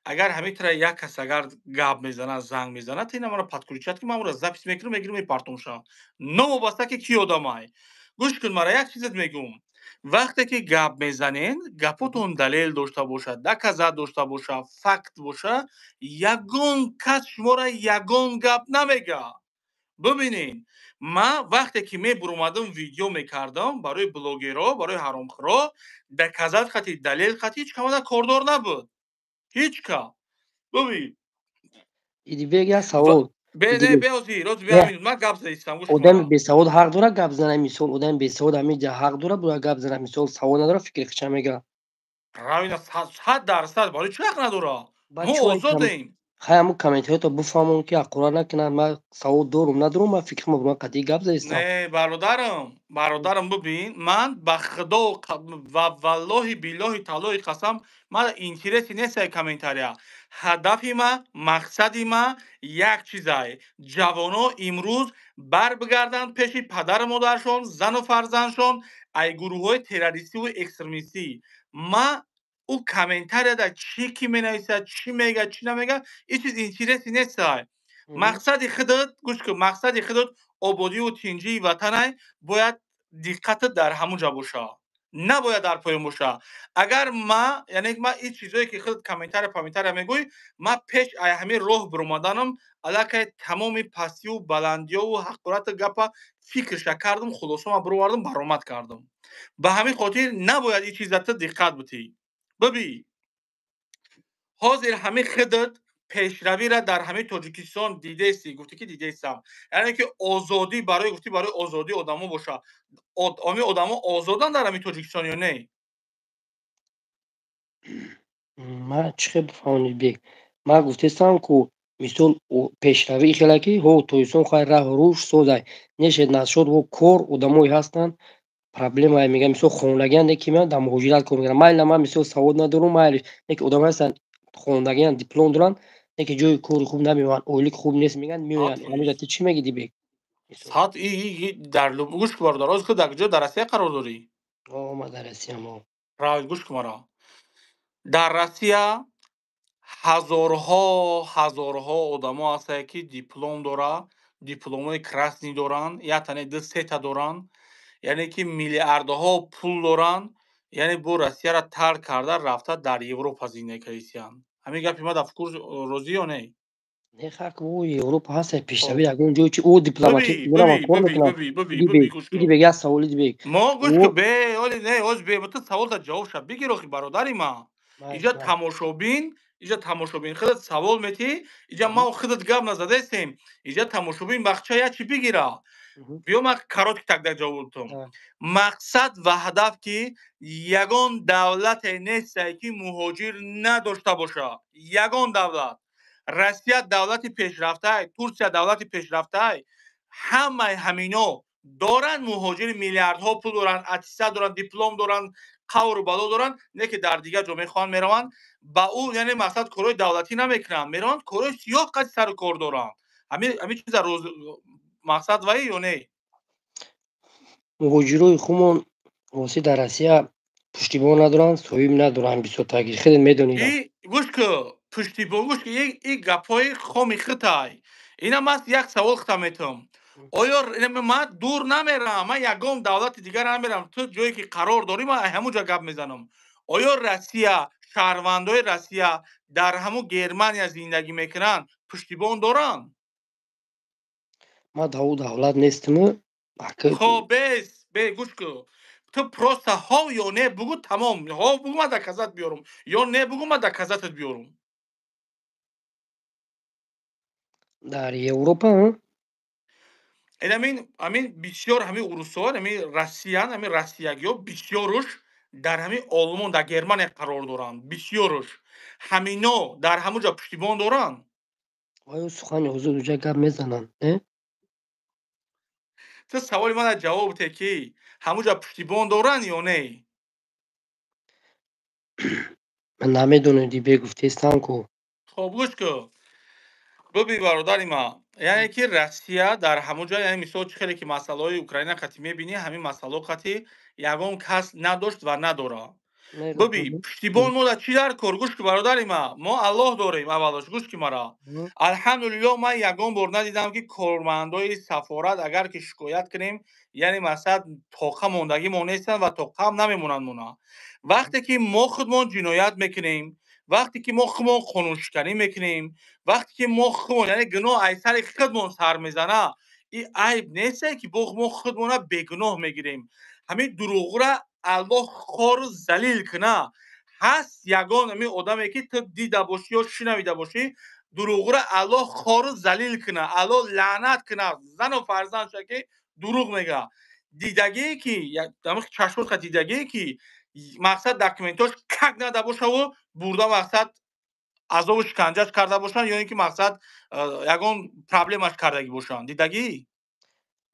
Агар ҳамин тара як кас агар гап мезанад, занг мезанад, ту ина маро подключать ки ман ӯро запись мекунам, мегирам, мепартомша. Новобаста ки ки одамай. Гӯш кун мара, як чизет мегӯм. Вақте ки гап мезанед, гапотон далел дошта бошад, доказать дошта боша, факт боша, ягон кас шуморо ягон гап намега. Бубинед, ман вақте ки мебуромадам, видео мекардам барои блогерҳо, барои ҳаромхӯро, доказать хати, далел хати ҳеҷ камада кордор набуд. Ҳеҷ ка. Бубин.
Идибек, як савол.
Бе, не, бе, ҳозир, ҳозир, бе, ҳамин, ман гап заистам, гӯш кун.
Одами бесавод ҳақ дорад гап зана? Мисол, одами бесавод ҳамин ҷа ҳақ дорад бояд гап зана? Мисол, савод надорад, фикри хича мега.
Правильно, 100%. Барои чӣ ҳақ надорад? Мо озодем.
Хай, ҳамун комментариёто бифаҳмон, ки ҳақорат накунанд. Ман савод дорум, надорум, ман фикри ман қатъӣ гап заистам.
Не, бародарам, бародарам, бубин, ман ба худо ва валлоҳи биллоҳи таллоҳи қасам, ман интереси нестай комментария. Ҳадафи ма, мақсади ма як чизай: ҷавоно имрӯз барбигарданд пеши падару модаршон, зану фарзандшон, ай гурӯҳҳои террористиву экстремистӣ. Ма ӯ комментарияда чӣ ки менависад, чӣ мега, чӣ намега, ин чиз интереси нестай. Мақсади худат, гӯш кун, мақсади худат ободиву тинҷии ватанай, бояд диққатат дар ҳамун ҷа боша, набояд дар поён боша. Агар ма, яъне ма ин чизое ки худат комментария паментария мегӯӣ, ма пеш ай ҳамин роҳ биромаданам аллакай тамоми пастиву баландиёву ҳақорату гапа фикрша кардам, хулосама бировардам, баромад кардам. Ба ҳамин хотир набояд ин чиза ту диққат бутӣ. Бибӣ, ҳозир ҳамин худат пешравиро дар ҳамин Тоҷикистон дидесӣ, гуфтӣ ки дидесам, яъне ки озодӣ барои, гуфтӣ, барои озодии одамо боша. Ҳамин одамо озоданд дар ҳамин Тоҷикистон ё не?
Ман чӣ хел бифаҳмам, Бек? Ман гуфтестам ку, мисол, пешравӣ хела ки ҳо Тоҷикистон хай раҳу рушд созай, нешед нашуд, ҳо кор одамое ҳастанд, проблема мегӯям, мисол, хондагиан, не ки меоянд дар муҳоҷират кор мекунанд. Майли, ман мисол савод надорум, майли, не ки одамое ҳастанд, хондагиан, диплом доранд, не ки ҷои кори хуб намеоянд, ойлик хуб нест мегӯянд, меоянд. Ҳаминҷа ту чӣ мегӣ, Дибек?
Сад дар гӯш кун, бародар, ҳозир дар куҷо, дар Россия қарор дорӣ?
О, ман дар Россиям.
Правильно, гӯш кун мара. Дар Россия ҳазорҳо ҳазорҳо одамо ҳастанд, ки диплом дора, дипломҳои красный доранд, якта не, ду сета доранд, яъне ки миллиардҳо пул доранд, яъне бо Россияро тарк карда рафта дар Европа зиндагӣ кардисиянд. Ҳамин гапи ма дар фикр розӣ ё не?
Не, хак, ӯ Европа ҳаст, пешравӣ ягон ҷой чи ӯ дипломатӣ кор мекунад. Дибек, як саволи, Дибек.
Мо гӯш кун, бе оли не, оз бе ту саволта ҷавоб ша бигир. Охи, бародари ма, инҷа тамошобин, инҷа тамошобин, худат савол метиҳӣ, инҷа ма худат гап назадаистем, инҷа тамошобин бахча як чи бигира. Биё, ман короткий тогда ҷавоб дутам. Мақсад ва ҳадаф ки ягон давлате нестае, ки муҳоҷир надошта бошад. Ягон давлат. Россия давлати пешрафтаи, Турсия давлати пешрафтаи, ҳамаи ҳамино доранд муҳоҷири, миллиардҳо пул доранд, аттестат доранд, диплом доранд, қавру бало доранд, не ки дар дигар ҷо мехоҳанд, мераванд ба ӯ, яъне мақсад корҳои давлатӣ намекунанд, мераванд корҳои сиёҳ қади сару кор доранд. Ҳамин чиза мақсад ваи ё не?
Муҳоҷирои хумон воси дар Россия пуштибон надоранд, соҳиб надоранд, бисёр таги хеле медонед.
Гӯш ку, пуштибон, гӯш ку, и гапҳои хоми хитай. Ина ман як савол хита метавам. Оё ман дур намерам, ман ягон давлати дигар намерам, ту ҷое ки қарор дорӣ, ман ҳамун ҷо гап мезанам. Оё Россия, шаҳрвандои Россия дар ҳамун Германия зиндагӣ мекунанд, пуштибон доранд?
Ман дар ӯ давлат нестиму.
Хоб, бес бе, гӯш ку, ту просто ҳо ё не бугӯ, тамом. Ҳо бугӯ, ман доказать биёрам, ё не бугӯ, ман доказать биёрам.
Дар Европа.
Амин, амин, бисёр ҳамин урусҳо, ҳамин россиян, ҳамин россиягиҳо бисёруш дар ҳамин Олмон, дар Германия қарор доранд. Бисёруш ҳамино дар ҳамун ҷо пуштибон доранд.
Оё сухани озод уҷа гап мезананд, не?
Ту саволи мана ҷавоб те, ки ҳамуҷа пуштибон доранд ё не?
Ман намедонам, дибе гуфтестам ку.
Хоб, гӯш кун. Бибин, бародари ман, яъне ки Россия дар ҳамон ҷо, яъне мисол, чӣ хеле ки масъалаҳои Украина қатӣ мебинӣ, ҳамин масъалаҳо қатӣ ягон кас надошт ва надорад. Бибин, пуштибон мо дар чӣ дар кор? Гӯш ки, бародари ман, мо Аллоҳ дорем аввалош, гӯш ки мара. Алҳамдулиллоҳ, ман ягон бор надидам, ки кормандои сафорат агар ки шикоят кунем, яъне мақсад тоқа мондагӣ мо нестанд ва тоқаам намемонанд мона. Вақте ки мо худмон ҷиноят мекунем, вақте ки мо худмон қонуншиканӣ мекунем, вақте ки мо худмон, яъне гуноҳ аз сари худмон сар мезана, ин айб несте, ки бо мо худмона бегуноҳ мегирем. Ҳамин дурӯғра Аллоҳ хору залил куна. Ҳаст ягон ҳамин одаме, ки ту дида бошӣ ё шинавида бошӣ, дурӯғра Аллоҳ хору залил куна, Аллоҳ лаънат куна зану фарзандша, ки дурӯғ мега. Дидагие ки чашмотқа дидагие, ки мақсад документош как нада бошаву бурда мақсад азобу шиканҷаш карда бошанд ё ин ки мақсад ягон проблемаш кардагӣ бошанд, дидагӣ?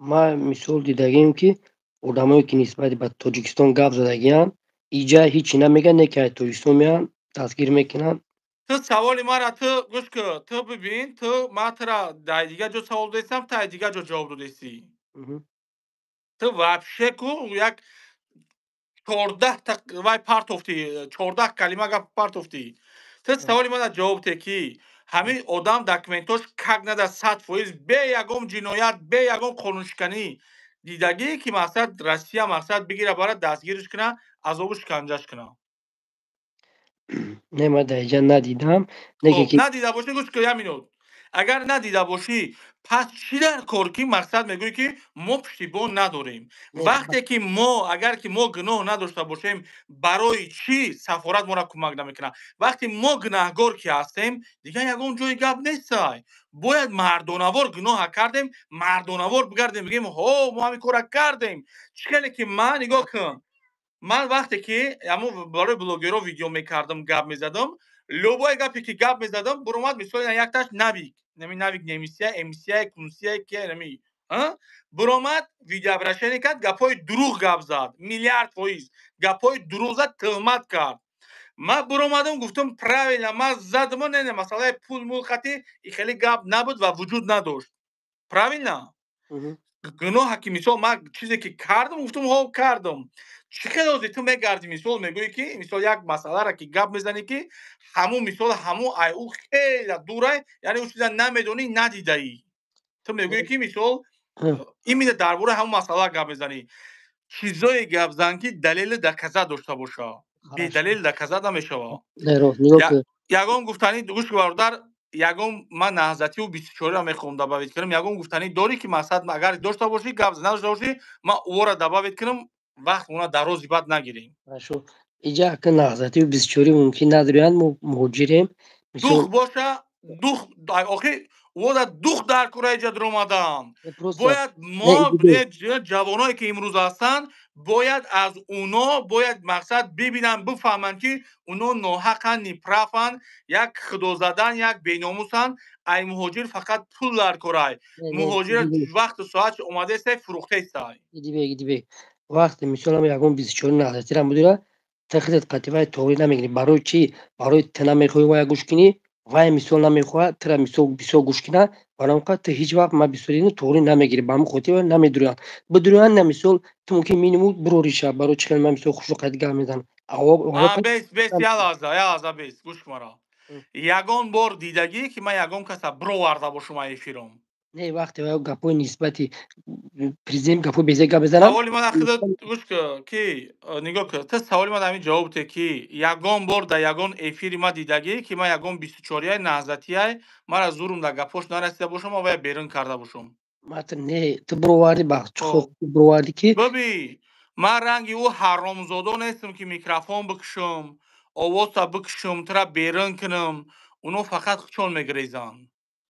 Ман мисол дидагием, ки одамое ки нисбати ба Тоҷикистон гап задагианд, иҷа ҳичи намегӯянд, не ки аз Тоҷикистон меянд, дастгир мекунанд.
Ту саволи мара ту гӯш ку, ту бибин, ту ман тура дар дигар ҷо савол додестам, ту аз дигар ҷо ҷавоб додестӣ. Ту вообще ку як 14-та вай партофтӣ, 14 калима гап партофтӣ. Ту саволи мана ҷавоб те, ки ҳамин одам документош как нада 100%, бе ягон ҷиноят, бе ягон қонуншиканӣ, дидагӣ, ки мақсад Россия мақсад бигира, барад, дастгириш куна, азобу шиканҷаш куна?
Не, ман дар инҷа надидам.
Надида бошӣ, гӯш ку, як минут, агар надида бошӣ, пас чӣ дар кор, ки мақсад мегӯӣ, ки мо пуштибон надорем? Вақте ки мо, агар ки мо гуноҳ надошта бошем, барои чӣ сафорат моро кӯмак намекунад? Вақте мо гунаҳгор ки ҳастем, дигар ягон ҷои гап нестай. Бояд мардонавор гуноҳа кардем, мардонавор бигардем, бигӯем: ҳо, мо ҳамин кора кардем. Чӣ хеле ки ман, нигоҳ кун, ман вақте ки ҳамун барои блогерҳо видео мекардам, гап мезадам, любой гапе ки гап мезадам, буромад, мисол, якташ Навик, нами Навик немисия, мсия, кунсия, ки нами буромад, видеообращение кард, гапҳои дурӯғ гап зад, миллиард фоиз гапҳои дурӯғ зад, тӯҳмат кард. Ман буромадам, гуфтам: правильно, ман задама, не, масъалаи пул мул хати и хеле гап набуд ва вуҷуд надошт. Правильно, гуноҳа ки мисол ман чизе ки кардам, гуфтам: ҳо, кардам. Чӣ хел ҳозир ту мегардӣ, мисол, мегӯӣ, ки мисол як масъаларо ки гап мезанӣ, ки ҳамун мисол ҳамун ай ӯ хеле дурай, яъне ӯ чиза намедонӣ, надидаӣ, ту мегӯӣ, ки мисол именно дар бораи ҳамун масъала гап мезанӣ. Чизое гап зан, ки далели доказать дошта боша, бедалел доказать намешавад. Ягон гуфтанӣ, гӯш, бародар, ягон ман наҳзативу 24-ро мехоҳам добавить кунам. Ягон гуфтанӣ дорӣ, ки мақсад агар дошта бошӣ, гап надошта бошӣ, ман ӯро добавить кунам, вақт она дарози бад нагирем.
Иҷа ака наҳзативу 24 мумкин надориянд, мо муҳоҷирем.
Дух боша, дух охи ода дух дар кура иҷа дуромадан. Бояд мо ҷавоное ки имрӯз ҳастанд, бояд аз уно бояд мақсад бибинанд, бифаҳманд, ки уно ноҳақанд, неправ анд, як худозадан, як беномусанд. Ай муҳоҷир фақат пул дар корай. Муҳоҷир вақту соат омадаестай, фурӯхтаестай.
Вақте мисол ягон 24 наҳзатира будира, тахтат қативай тоғрӣ намегирӣ. Барои чӣ? Барои ту намехоҳӣ вая гӯш кунӣ, вай мисол намехоҳад тура мисол бисёр гӯш кунад. Барои он қадр ту ҳеҷ вақт ма бисёрини тоғрӣ намегирӣ, ба ҳамин хотир намедурӯянд. Бидурӯянд, на мисол ту мумкин минимум бурориша. Барои чӣ хел ман мисол хушрӯ қайд гап мезанам?
Бес, бес, як лаҳза, як лаҳза, бес, гӯш кун маро. Ягон бор дидагӣ, ки ман ягон каса бироварда бошум аз эфиром?
Не, вақте гапҳои нисбати президент, гапҳои безе гап мезанам.
Саволи ман худат гӯш ку, ки нигоҳ ку, ту саволи ман ҳамин ҷавоб те, ки ягон бор дар ягон эфири ма дидагӣ, ки ман ягон 24-яй наҳзатияй мара зурум дар гапҳош нарасида бошам ва вая берун карда бошум?
Не, ту бировардӣ, ба бировардӣ ки.
Биби, ман ранги ӯ ҳаромзодо нестам, ки микрофон бикушам, овоза бикушам, тура берун кунам. Уно фақат хучон мегирезанд.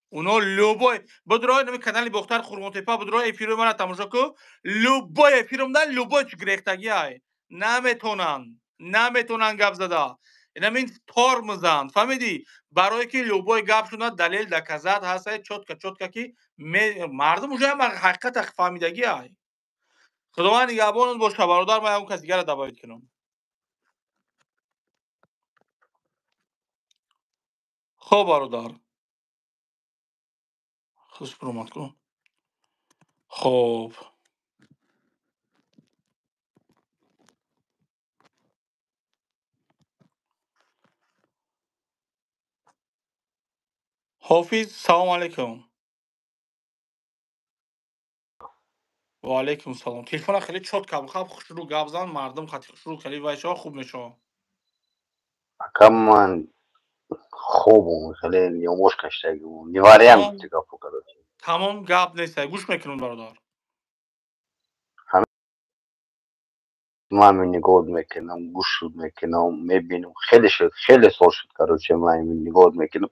Уно любой бидрои нами канали Бохтар Қурғонтепа, бидрои эфирои мана тамошо ку, любой эфирам да любой чи гирехтагиай. Наметонанд, наметонанд гап зада. Инамин тормозанд, фаҳмидӣ? Барое ки любой гап шуна далел доказать ҳастай, чётко чётко ки мардум уже ҳама ҳақиқата фаҳмидагӣ ай. Худованд нигаҳбонат боша, бародар, ман ягон кас дигарро добавить кунам. Хоб, бародар, худаш биромад кун. Хоб, Ҳофиз, салому алайкум. Ва алайкум салом. Телефона хеле чётко бихаб, хушрӯ гап зан, мардум хати хушрӯ хеле вай шава, хуб мешава.
Ака, ман хобум, хеле ёмош каштагим. Не вариант гуфти гапо, короче.
Тамом, гап нест, гӯш мекунам, бародар.
Ман нигоҳ мекунам, гӯш мекунам, мебинам. Хеле шуд, хеле сол шуд, короче, ман нигоҳ мекунам.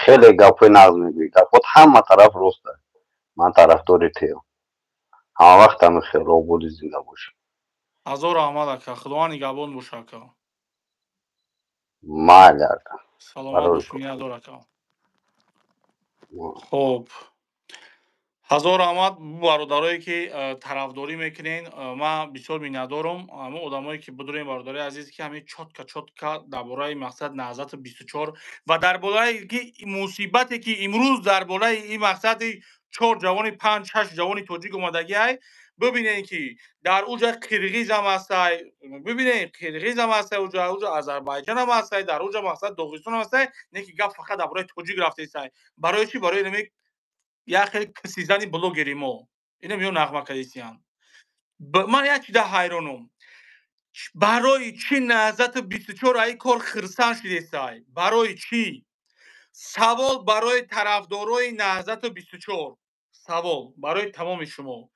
Хеле гапҳои нағз мегӯӣ, гапҳот ҳама тараф рост аст. Ман тарафдори туям. Ҳама вақт ҳамин хел ободу зинда бошӣ.
Ҳазор раҳмат, ака, Худованд нигаҳбон боша, ака.
Майли, ака.
Саломат бош, миннатдор, ака. Хоб, ҳазор раҳмат бародарое ки тарафдорӣ мекунен, ман бисёр миннатдорам. Ҳамон одамое ки бидурем, бародари азиз, ки ҳамин чётко чётко дар бораи мақсад Наҳзати 24 ва дар бораи ки мусибате ки имрӯз дар бораи ин мақсади чор ҷавони, панҷ шаш ҷавони тоҷик омадагӣ ай, бибинем ки дар уҷа қирғизам ҳастай, бибинем, қирғизам ҳастай, уҷа Озарбойҷонам ҳастай, дар уҷа мақсад Доғистонам ҳастай, не ки гап фақат дар бораи тоҷик рафтаистай. Барои чӣ? Барои инаме як хеле кисизани блогери мо инам ё нағма кадисиян. Ман як чида ҳайронум, барои чӣ Наҳзати 24 аи кор хирсан шидесай? Барои чӣ? Савол барои тарафдорои Наҳзати 24, савол барои тамоми шумо.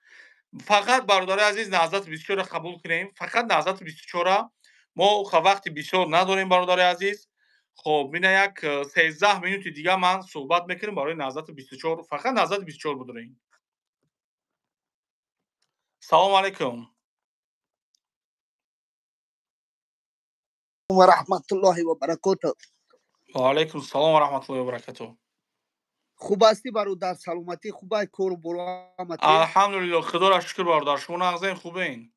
Фақат, бародари азиз, Наҳзати 24-ро қабул кунем, фақат Наҳзати 24-ра. Мо вақти бисёр надорем, бародари азиз. Хоб, мина як 13 минути дига ман суҳбат мекунем барои Наҳзати 24, фақат Наҳзати 24 бидорем. Салому алайкум.
Ва раҳматуллоҳи ва баракотуҳ.
Ва алайкум салом ва раҳматуллоҳи ва баракатуҳ.
Хуб ҳастӣ, бародар? Саломатӣ хубай, кору боро ҳама?
Алҳамдулиллоҳ, худоро шукр, бародар. Шумо нағзем, хубен?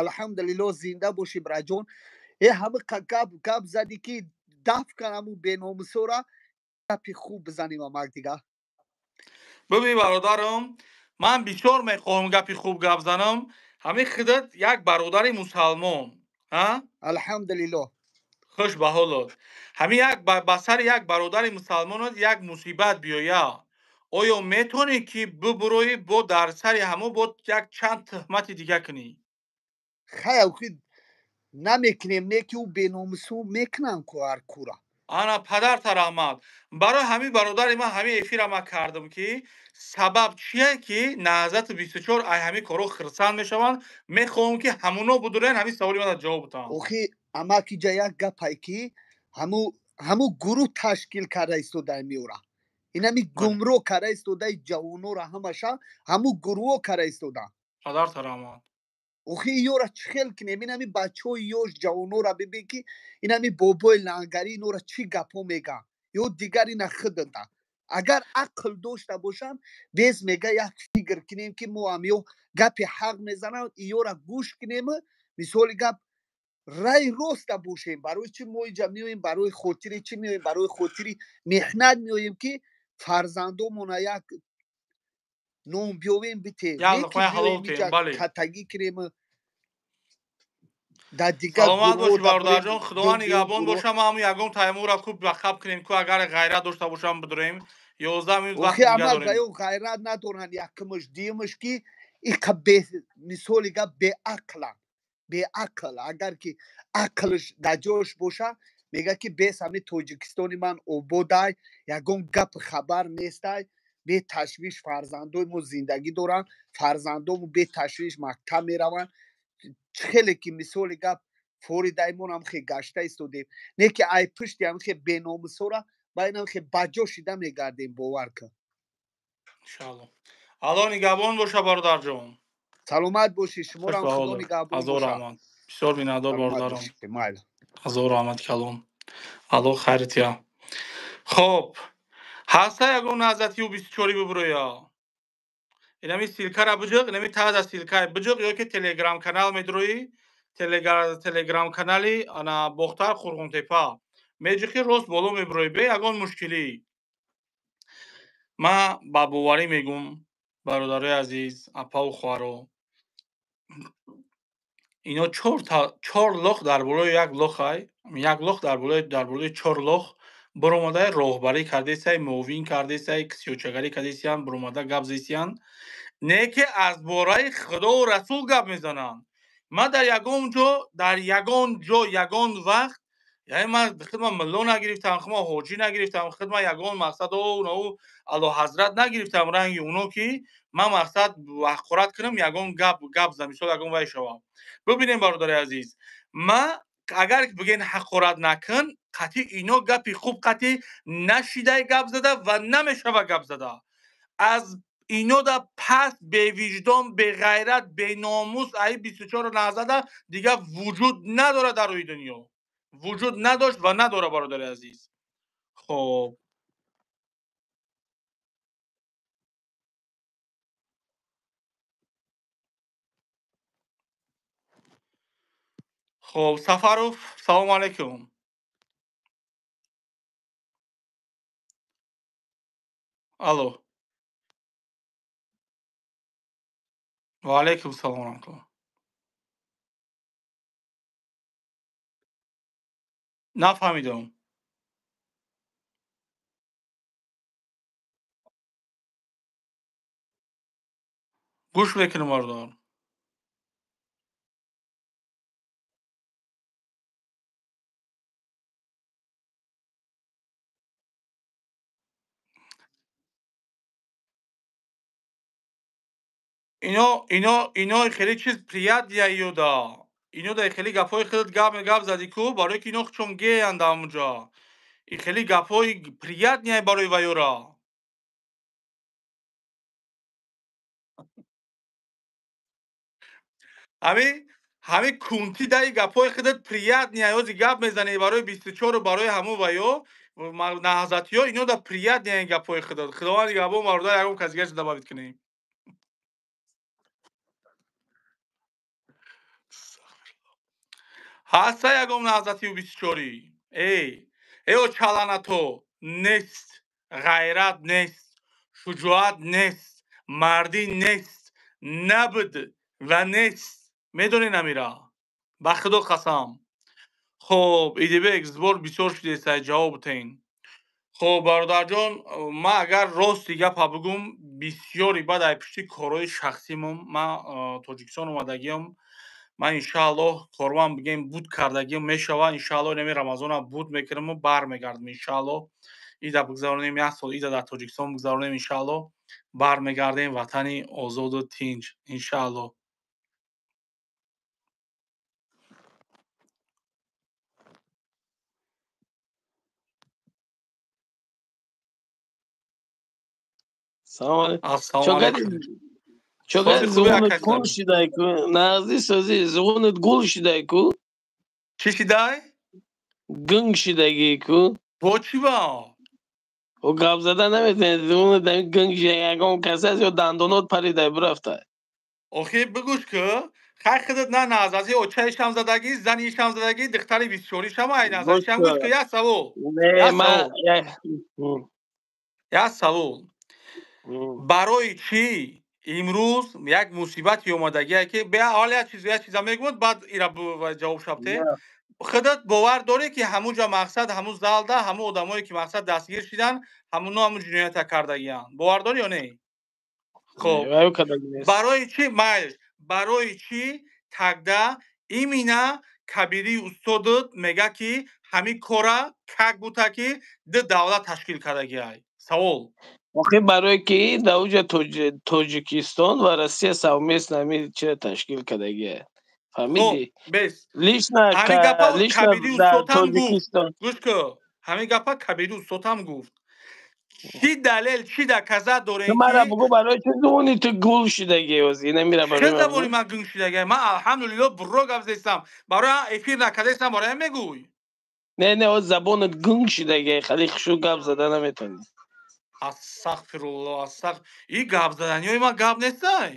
Алҳамдулиллоҳ, зинда бошӣ, браҷон. Ҳама гап задӣ ки даф кан ҳамун беномусора, гапи хуб бизанем амак дига.
Бибин, бародарам, ман бисёр мехоҳам гапи хуб гап занам. Ҳамин худат як бародари мусалмон.
Алҳамдулиллоҳ.
Хуш ба ҳолот. Ҳамин як ба сари як бародари мусалмонот як мусибат биёя, оё метавонӣ ки бибуроӣ бо дар сари ҳамон бо як чанд тӯҳмати дига кунӣ?
Хай, намекунем, не ки ӯ беномусу мекунам ку ҳар кура.
Ана, падарта раҳмат. Барои ҳамин, бародари ман, ҳамин эфира ман кардам, ки сабаб чие ки Наҳзати 24 ай ҳамин корҳо хирсанд мешаванд. Мехоҳам ки ҳамуно будурен, ҳамин саволи мана ҷавоб бутам.
Охи, амаки ҷа як гапай ки ҳаму гурӯҳ ташкил карда истодаи меора, инами гумроҳ карда истодаи ҷавонора, ҳамаша ҳаму гурӯҳо карда истода.
Падарта раҳмат.
Охи, ёра чӣ хел кунем? Инами бачаҳои ёш, ҷавонора бибин ки инами бобои лангарӣ инора чӣ гапҳо мегӯянд, ё дигар ина худда агар ақл дошта бошанд, без мега як фикр кунем ки мо ҳам ё гапи ҳақ мезананд, иёра гӯш кунем, мисоли гап рай роста бошем. Барои чӣ мо инҷа меоем? Барои хотири чӣ меоем? Барои хотири меҳнат меоем ки фарзандомона як ном биёвем, битем, катагӣ кунем.
Саломат бошӣ, бародарҷон, Худованд нигаҳбон боша. Ма ҳамун ягон таймура ку бақаб кунем ку, агар ғайрат дошта бошам, бидурем. 11 минут вақт дига дорем.
Ғайрат надоранд, якумаш. Дуюмаш ки иқа мисоли гап беақланд, беақл. Агар ки ақлш дар ҷош боша, мега ки бес ҳами Тоҷикистони ман ободай, ягон гап хабар нестай, беташвиш фарзандои мо зиндагӣ доранд, фарзандомо беташвиш мактаб мераванд. Хеле ки мисоли гап форидаймон ҳам хе гашта истодем, не ки ай пушти ҳам хе беномусора ба инам хе баҷо шида мегардем, бовар кун.
Иншалло, Алло нигаҳбон боша, бародарҷон.
Саломат бошӣ, шуморам Худо нигаҳбон.
Ҳазор раҳмат, бисёр миннатдор, бародарам. Ҳазор раҳмат калон. Алло хайртия. Хоб, ҳаста ягон наҳзатию 24 бибуроя. Инами ссылка ра биҷиқ, инами таза ссылка биҷиқ ё ки телеграм канал медуроӣ, телеграм канали ана Бохтар Қурғонтепа. Меҷиқи, рост боло мебуроӣ, бе ягон мушкилӣ. Ман ба боварӣ мегӯм, бародарои азиз, апаву хоҳаро, ино чор лох дар болои як лохай, як лох дар болои чор лох биромада, роҳбарӣ кардесай, муовин кардесай, кисёчагарӣ кардесиян, биромада гап зесиян, не ки аз бораи Худову Расул гап мезананд. Ман дар ягон ҷо, дар ягон ҷо, ягон вақт, яъне ман хидма милло нагирифтам, хидма ҳоҷӣ нагирифтам, хидма ягон мақсад нау Аллоҳазрат нагирифтам, ранги уно ки ман мақсад ҳақорат кунам, ягон гап гап зам, мисол ягон вай шавам. Бибинем, бародари азиз, ман агар бигӯен ҳақорат накун, қатъи ино гапи хуб қатъи нашидай гап зада ва намешава гап зада. Аз ино да паст, бевиҷдон, беғайрат, беномус аи 24 наҳзада дигар вуҷуд надорад, дар рӯи дунё вуҷуд надошт ва надорад, бародари азиз. Хоб, хоб, Сафаров, салому алайкум. Алло, ва алайкум салом раҳматулло. Нафаҳмидам. Гӯш мекунам, бародар. Ино хеле чиз приятный ёда. Ино да хеле гапҳои худат гап задӣ ку, барое ки ино чун геянд ҳамунҷо. И хеле гапҳои приятный барои вайёра. Ҳами кунти даи гапҳои худат приятный ҳози гап мезанӣ барои 24-у барои ҳамун вайё наҳзатиё, ино да приятный гапҳои худат. Худованди гапҳо, бародар, ягон кас дигараш добавить кунем. Ҳаста ягон наҳзатию 24-и? Эй, эо чаланато нест, ғайрат нест, шуҷоат нест, мардӣ нест, набуд ва нест. Медонӣ намира? Ба Худо қасам. Хоб, Идибек, сбор бисёр шудесай, ҷавоб бутен. Хоб, бародарҷон, ман агар рости гапа бигӯм, бисёри баъд ай пушти корҳои шахсимон ман Тоҷикистон омадагиам. Ман иншааллоҳ корван бигем буд кардагиам мешава, иншааллоҳ инами Рамазона буд мекунаму бармегардам, иншааллоҳ. Ида бигзаронем, як сол ида дар Тоҷикистон бигзаронем, иншааллоҳ бармегардем ватани озоду тинҷ, иншааллоҳ.
Салом алейкум.
Ассалому алайкум.
Чо зубонат гул шидай ку? Нағзи созӣ, зубонат гул шидай ку?
Чӣ шидай?
Гунг шидагӣ ку?
Бо чӣ ба?
О, гап зада наметавонӣ, зубонат гунг шида, ягон кас аст ё дандонот паридай бурафта.
Охи, бигӯш ку, хай худат на наҳзази очаишам задагӣ, занишам задагӣ, духтари 24-ишам ай наҳзазишам, гӯш ку, як савол. Як савол. Барои чӣ имрӯз як мусибати омадагие ки ҳол як чиз, як чиза мегӯяд, баъд ира ҷавоб шабте. Худат бовар дорӣ, ки ҳамун ҷо мақсад, ҳамун залда ҳамун одамое ки мақсад дастгир шидан, ҳамуно ҳамун ҷиноята кардагиянд, бовар дорӣ ё не? Хоб, барои чӣ, майлш, барои чӣ тогда имина Кабирии устодат мега, ки ҳамин кора как будто ки ду давлат ташкил кардагиай? Савол.
Охи, барое ки дар уҷа Тоҷикистон ва Россия совместно ҳамин чиро ташкил кардагия, фаҳмидӣ?
Лично дар Тоҷикистон, гӯш ку, ҳамин гапа Кабири устодам гуфт. Чӣ далел, чӣ доказать дорем?
Мара бугу, барои чӣ забони ту гул шидаги ози намира?
Барои чӣ забони ман гунг шидаги? Ман, алҳамдулилло, бурро гап зестам, барои эфир накардастам, барои мегӯй.
Не, не, о забонат гунг шидаги, хали хушу гап зада наметавонӣ.
Астағфируллоҳ, астағ. И гап заданиҳои ман гап нестай.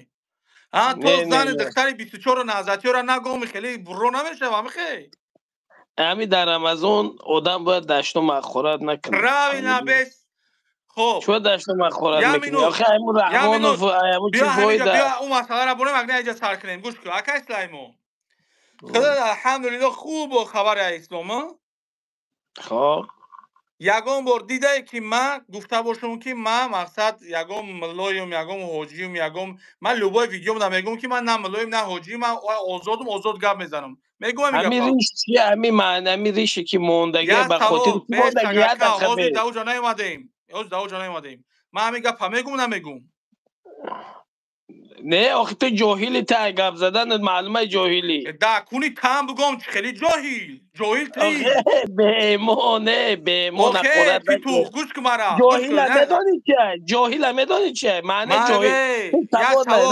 А то зани духтари 24 наҳзатиёра нагоми хеле бурро намешава, михе.
Ами дар Рамазон одам бояд дашту махорат накунад.
Правильно, бес. Хоб.
Чо дашту махорат мекунӣ? Охи айму Раҳмонов, айму чӣ фоида?
Биё он масъаларо бурем, агар инҷа сар кунем. Гӯш кун, акай Сулаймон. Худо алҳамдулиллоҳ хуб бо хабари ислом.
Хоб.
Ягон бор дидае ки ман гуфта бошам ки ман мақсад ягон миллоюм, ягон ҳоҷиюм, ягон ман любой видеомда мегӯм ки ман на миллоюм, на ҳоҷиюм, ман озодум, озод гап мезанам. Мегӯм ҳамин
гапа. Ҳамин риш чи, ҳамин маъни, ҳамин рише ки мондагӣ ба хотири мондагӣ як дақиқа.
Ҳозир дар оҷа наомадем. Ҳозир дар оҷа наомадем. Ман ҳамин гапа мегӯм, намегӯм?
Не, охи ту ҷоҳили, та гап заданат маълума ҷоҳилӣ.
Да куни там бугом чӣ хеле ҷоҳил. Ҷоҳил ти.
Бемо, не, бемо
нақорат. Охе, гӯш кун мара.
Ҷоҳила медонӣ чи? Ҷоҳила медонӣ чи? Маъни ҷоҳил.
Як савол.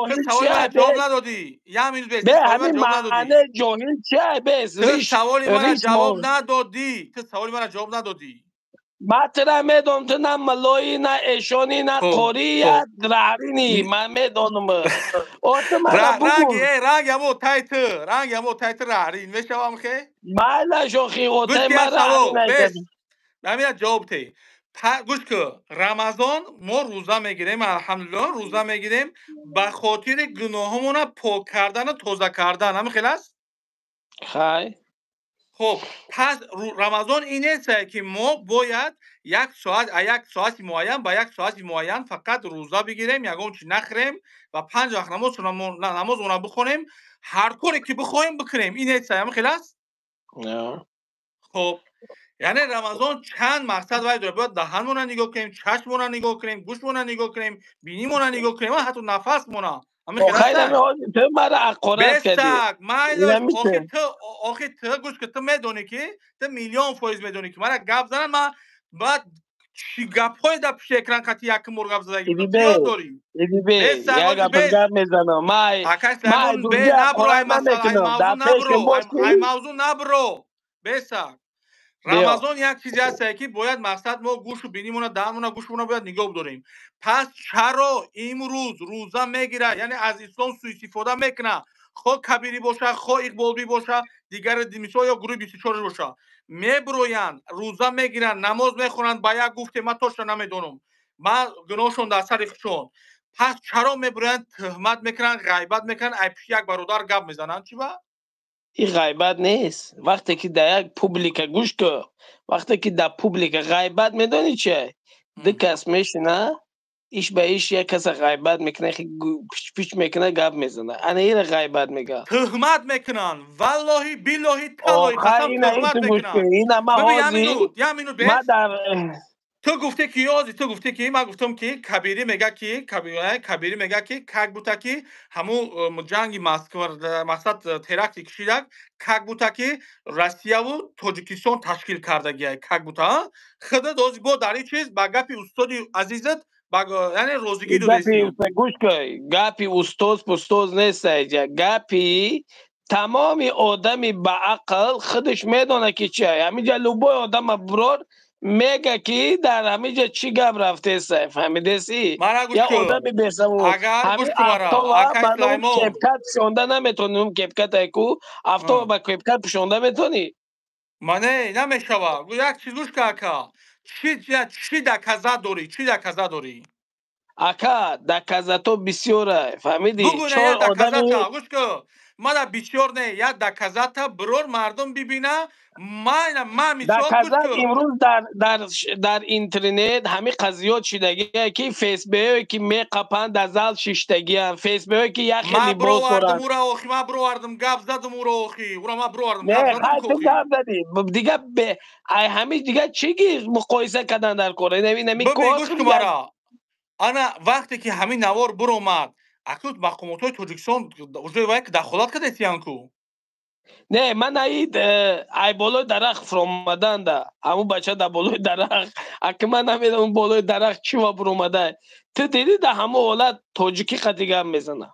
Ту саволи мара ҷавоб надодӣ. Як минут бес.
Бе, ҳамин маъни ҷоҳил чи? Бес.
Ту саволи мара ҷавоб надодӣ. Ту саволи мара ҷавоб надодӣ.
Ман тура медонам, ту на муллоӣ, на эшонӣ, на қорӣ, я раҳринӣ. Ман медонам. О, ту мара бугу.
Ранг амо тай ту, ранг амо тай ту раҳрин мешавам хе?
Майлаш охи, отай ман раҳрин
накардам. Намира ҷавоб те. Гӯш кун, Рамазон мо рӯза мегирем, алҳамдулиллоҳ рӯза мегирем ба хотири гуноҳҳомона пок кардану тоза кардан. Ҳамин хел аст?
Хай.
Хоб, пас Рамазон ин нест ки мо бояд як соат, як соати муайян ба як соати муайян фақат рӯза бигирем, ягон чи нахӯрем ва панҷ вақт намозона бихонем, ҳар коре ки бихоҳем бикунем. Ин нест, ҳамин хел аст? Хоб, яъне Рамазон чанд мақсад вай дорад. Бояд даҳанмона нигоҳ кунем, чашмона нигоҳ кунем, гӯшмона нигоҳ кунем, бинимона нигоҳ кунем ва ҳатто нафасмона.
Ту мара ақорат кардӣ.
Охи ту гӯш ки, ту медонӣ ки ту миллион фоиз медонӣ ки мара гап занан, ман баъд чӣ гапҳое дар пушти экран қати якум бор гап задагӣ дорӣ.
Гап мезанам.
Ай мавзӯъ набро. Бесак. Рамазон як чизе аст ки бояд мақсад мо гӯшу бинимона, даҳанмона, гӯшмона бояд нигоҳ дорем. Пас чаро имрӯз рӯза мегирад, яъне аз ислом суистифода мекунад, хо Кабирӣ боша, хо Иқболбӣ боша, дигар мисол ё гурӯҳи 24 боша, мебироянд, рӯза мегиранд, намоз мехонанд, ба як гуфте ман точно намедонам, ман гуноҳшон дар сари худшон. Пас чаро мебироянд, тӯҳмат мекунанд, ғайбат мекунанд, ай пишти як бародар гап мезананд? Чӣ ба?
Ин ғайбат нест. Вақте ки дар як публика гӯш кун, вақте ки дар публика ғайбат медонӣ чи? Ду кас мешина, иш ба иш як каса ғайбат мекунад, пич-пич мекунад, гап мезанад. Ана ира ғайбат мегӯяд.
Тӯҳмат мекунанд. Валлоҳи, биллоҳи, таллоҳи қасам тӯҳмат мекунанд.
Ина ман ҳозир ман дар
ту гуфте ки ёзи, ту гуфте ки ман гуфтам ки Кабирӣ мега ки Кабирӣ мега ки как будто ки ҳамун ҷанги Москва мақсад теракти кишидак, как будто ки Россияву Тоҷикистон ташкил кардагиай, как будто худат ҳозир бо дар ин чиз ба гапи устоди азизат яъне розигӣ додеси.
Гӯш кун, гапи устоз пустоз нест айҷа, гапи тамоми одами ба ақл худаш медонад ки чи. Ҳаминҷа любой одама бирор мега ки дар ҳаминҷа чӣ гап рафтеса, фаҳмидеси? Я одами бесавод кепка пӯшонда наметонӣ, кепка тайку автоба ба кепка пӯшонда метонӣ?
Мане намешава. Як чиз гӯш ка ака, чӣ доказат дорӣ? Чӣ доказат дорӣ?
Ака, доказато бисёра, фаҳмидӣ?
Бугӯ доказата, гӯш ку, мана бисёр не, як доказата бирор мардум бибина. Ман мисол
доказат имрӯз дар интернет ҳамин қазиёт шидагие ки фсбое ки меқапанд дар зал шиштагианд, фсбое ки як хел либос доранд.
Ура охи ман бировардам, гап задам ура охи, ура ман бировардам.
Не, ту гап задӣ дига, ай ҳамин дига чӣ ги муқоиса кардан дар кор? Инами
гӯш кун мара, ана вақте ки ҳамин навор биромад, акнун мақомотҳои Тоҷикистон уже вай дахолат кардесиян ку?
Не, ман аид ай болои дарахт фуромаданда, ҳамун бача дар болои дарахт, аки ман намедонам болои дарахт чӣ ва буромада. Ту дидӣ дар ҳамун ҳолат тоҷикӣ қати гап мезана?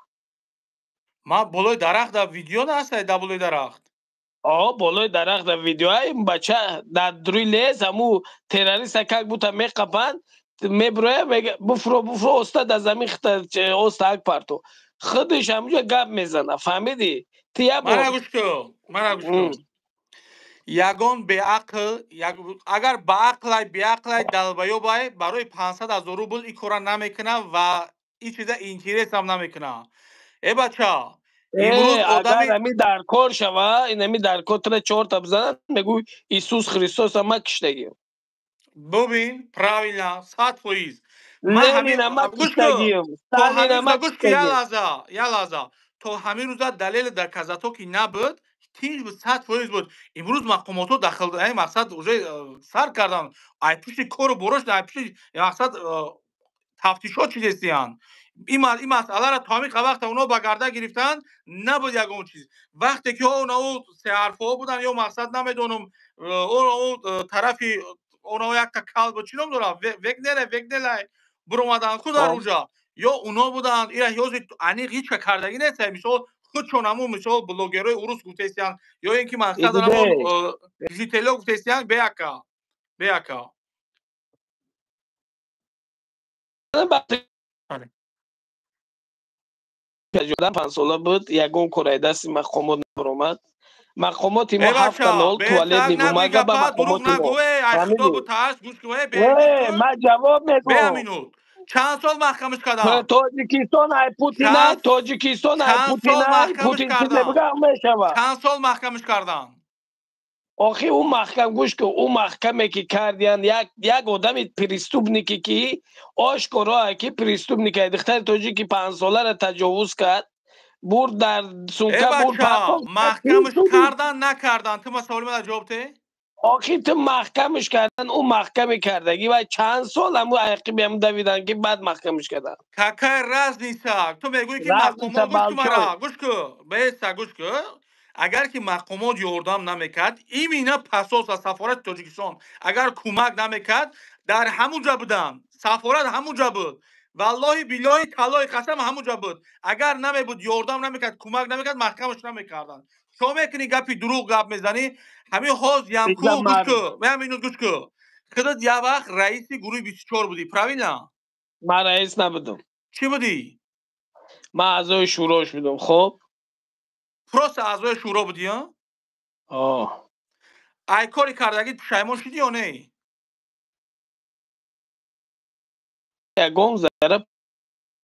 Ман болои дарахт дар видео наста, дар болои дарахт.
Болои дарахт дар видеои бача дар рӯи лес ҳаму террориста как будто меқапанд, меброя, мега буфро, буфро, оста дар замин оста ак парто. Худаш ҳамуҷа гап мезана, фаҳмидӣ? Ту як бор
Мана гӯш кун, мана гӯш кун. Ягон беақл, агар баақлай, беақлай, долбоёбай, барои 500 ҳазор рубл ин кора намекунад ва ин чиза интересам намекунад. Э бача, имрӯз
агар
одами
ами дар кор шава, инами дар кор тура чорта бизанад, мегӯй Исус Христоса ма киштагим.
Бубин, правильно, 100%. Ман ҳамин
Ленина ма
гӯш кун,
киштагим,
то ҳамин
Сталина
рӯза
ма
гӯш кун, як
киштагим.
лаҳза, як лаҳза. То ҳамин рӯза далели доказато ки набуд, тинҷ буд, 100% буд. Имрӯз мақомотҳо дахл, яъне мақсад уже сар кардан, ай пушти кору борош, ай пушти мақсад тафтишот чизестиянд. Ин масъаларо то ҳамин вақта оно ба гарда гирифтанд, набуд ягон чиз. Вақте ки оно ӯ сеҳарфҳо буданд ё мақсад намедонам, оно ӯ тарафи оно якта кал буд, чӣ ном дорад, Вегнере, Вегнелай биромаданд худ дар уҷа ё уно буданд. Ира ҳёзи аниқ ҳеч ка кардагӣ нест. Мисол худшон ҳамун мисол блогерҳои урус гуфтестиянд ё ин ки мақсад ҳамун жителё гуфтестиянд. Беака, беака.
5 сола буд, ягон кораи дасти мақомот набаромад. Мақомоти мо
Э
ҳафта
бача,
нол
бетак
туалетни
нагӯи
бумага ба
гапа, дурӯғ
мақомоти мо.
нагӯ, э, ай худо
Фаҳмидӣ?
бутарс, гӯш кун, э,
Э, ман ҷавоб
бея
мегӯм.
минут. Чанд сол маҳкамаш карданд?
Тоҷикистон ай Путина,
Чанд
Тоҷикистон ай
чанд сол
Путина,
маҳкамаш
Путин чиз
карданд?
мебуга мешава.
Чанд сол маҳкамаш карданд?
Охи ӯ маҳкам, гӯш кун, ӯ маҳкаме ки кардиян, як одами преступнике ки ошкоро ки преступник, духтари тоҷики 5 соларо таҷовуз кард, бурд дар
Э
сумка бурд
бача,
партофт.
маҳкамаш кардан накардан? Ту ма саволи мана ҷавоб те?
Охи ту маҳкамаш кардан, ӯ маҳкаме кардагӣ ва чанд сол ҳаму ақиби ҳаму давидан ки баъд маҳкамаш кардан.
Какая разница? Ту мегӯӣ ки
Разница
мақомот, гӯш кун мара,
большой.
гӯш кун, беса, гӯш кун. Агар ки мақомот ёрдам намекард, именно посольство, сафорати Тоҷикистон агар кӯмак намекард, дар ҳамун ҷа будам, сафорат ҳамун ҷа буд, валлоҳи биллоҳи таллоҳи қасам, ҳамун ҷа буд. Агар намебуд, ёрдам намекард, кӯмак намекард, маҳкамаш намекарданд. Шо мекунӣ гапи дурӯғ гап мезанӣ? Ҳамин ҳоз ямку
Иза
гӯш
мард.
кун, як минут гӯш кун. Худат як вақт раиси гурӯҳи 24 будӣ, правильно?
Ман раис набудам.
Чӣ будӣ?
Ман аъзои шӯрош будам, хоб.
Просто аъзои шӯро будӣ, а?
О.
Ай кори кардагӣ пушаймон шудӣ ё не?
Ягон зарра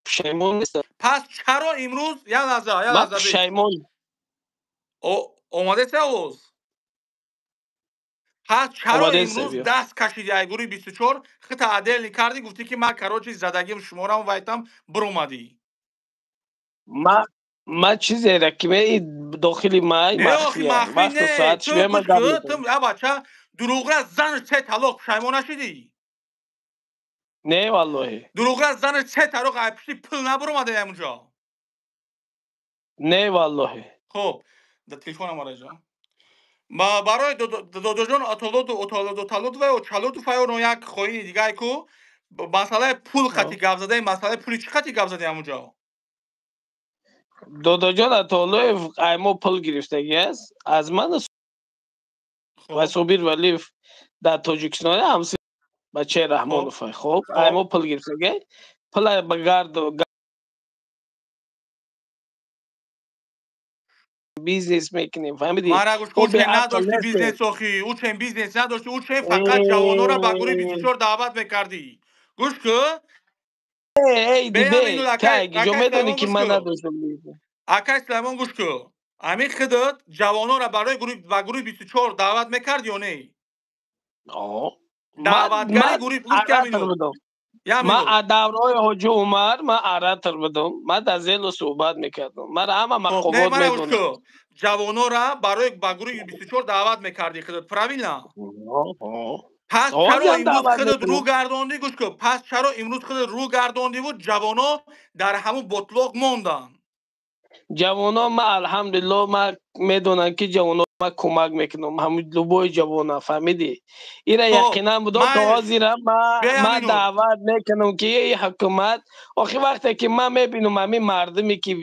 пушаймон нестам.
Пас чаро имрӯз, як лаҳза, як
Ман
лаҳза бис.
пушаймон
Омадеса овоз? Пас чаро
Омадеса,
имрӯз
биё.
даст кашиди ай гурӯҳи 24, хита отдельный кардӣ, гуфтӣ ки ман, короче, задагим шуморам вайтам, биромадӣ?
Ман чизеро ки дохили май
Не, охи
махфия.
махфӣ
Вақту
не.
соатш
Ту
биё, ман
гӯш
гап
кун,
мезанам.
ту я бача дурӯғра занаш се талоқ, пушаймон нашидӣ?
Не, валлоҳи.
Дурӯғра занаш се талоқ, ай пушти пул набуромада ҳамунҷо?
Не, валлоҳи.
Хоб, да телефонам араҷа. Барои додоҷон Атолоду Оталодва Чалодов оно як хоини дигай ку масъалаи пул қати гап задаи, масъалаи пули чӣ қати гап задаи ҳамунҷо?
Додоҷон Атолоев ай мо пул гирифтагӣ аст аз ман ва Собир Валиев дар Тоҷикистон, ҳамси бачаи Раҳмонов. Хоб, ай мо пул гирифтагӣ, пула ба гард бизнес мекунем, фаҳмидӣ?
Мара гӯш,
Ӯ
ӯ чен
беақл
надошти
нестем.
Бизнес охи, ӯ чен бизнес надошти, ӯ чен фақат ҷавонора ба гурӯҳи 24 даъват мекардӣ. Гӯш ку.
Эй,
Бея
дибе
минут,
тай
акай,
ҷо
акай
медонӣ
Сулаймон,
ки
гӯш
ман
ку.
надоштам бизнес.
Акай Сулаймон, гӯш ку. Ҳамин худат ҷавонора барои гурӯҳ ба гурӯҳи 24 даъват мекард ё не?
О,
Даъватгари
ман
гурӯҳи, гӯш ку, як
оратор
минут.
будам.
Як
Ман
минут.
аз давраҳои Ҳоҷи Умар ман оратор будам, ман дар зело суҳбат мекардам, ман ҳама
Хоб, не,
мақомот
мара гӯш
медонам.
ку. Ҷавонора барои ба гурӯҳи 24 даъват мекардӣ худат, правильно? Пас чаро
Ҳозирам
имрӯз
даъват
худат рӯ
мекунам.
гардондӣ? Гӯш кун, пас чаро имрӯз худат рӯ гардондиву ҷавоно дар ҳамун ботлоқ монданд?
Ҷавонон, ман алҳамдулилло, ман медонам ки ҷавонон ман кӯмак мекунам, ҳамун любой ҷавона, фаҳмидӣ? Ира
Хоб,
яқинан будам то
ман
ҳозира
бея
ман
минут.
даъват мекунам ки эй ҳукумат, охи вақте ки ман мебинам ҳамин мардуме ки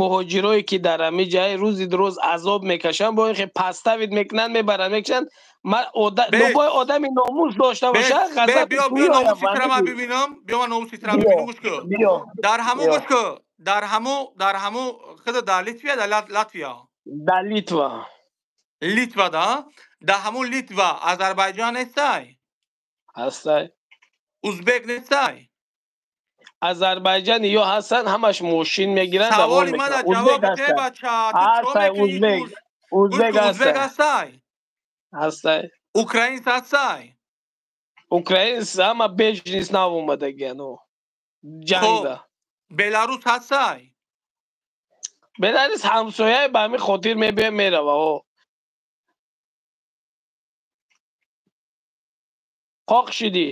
Муҳоҷирое ки дар ҳамин ҷай рӯзи рӯз азоб мекашанд, бо ин хе поставид мекунанд, мебаранд, мекашанд. Любой одами номус дошта боша, ғазаб
биё, биё номуси тра ман бибинам, биё ман номуси тра бибинам, гӯш кун. Дар ҳамун, гӯш кун, дар ҳамун худа дар Литвия, дар Латвия?
Дар Литва.
Литва да? Дар ҳамун Литва Озарбойҷон нестай?
Ҳастай.
Узбек нестай?
Азарбайҷан ё ҳастан, ҳамаш мошин мегиранд.
Саволи мана ҷавоб бите, бача.
Ҳастай узбек, узбек.
Узбек ҳастай?
Ҳастай.
Украинс ҳастай?
Украинс ҳама беженец нав омадагиан ҷангда.
Беларус ҳастай?
Беларус ҳамсояи, ба ҳамин хотир мебиёд, мерава. О, қоқ шидӣ.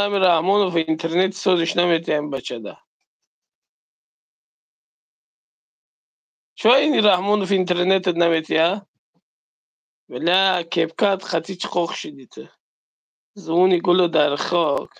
Ами Раҳмонов интернет созиш наметиҳам бачада. Чо ин Раҳмонов интернетат наметиҳа? Бля, кепкат хати чӣ қоқ шидӣ ту? Зуни гулу дар хок.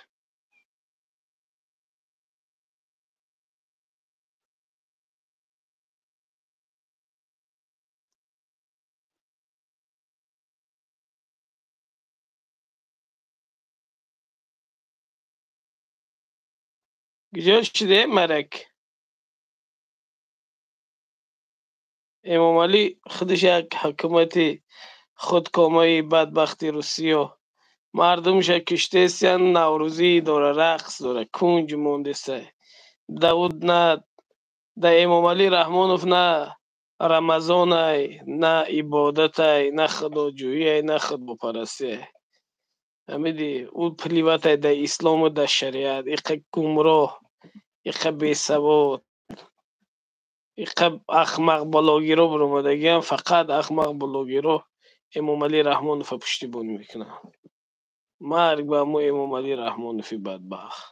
Куҷо шиде марак? Эмомалӣ худаш як ҳукумати худкомаи бадбахти Русиё. Мардумша киштесиян, наврӯзӣ дора, рақс дора, кунҷ мондеса. Давуд на да Эмомалӣ Раҳмонов, на Рамазонай, на ибодатай, на худоҷӯиай, на худбопарастиай. Фаҳмидӣ? Ӯ плевать ай да ислому да шариат. Иқа гумроҳ, иқа бесавод, иқа ахмақ блогеро биромадагиам, фақат ахмақ блогеро Эмомалӣ Раҳмонова пуштибонӣ мекунанд. Марг ба мо Эмомалӣ Раҳмонови бадбахт.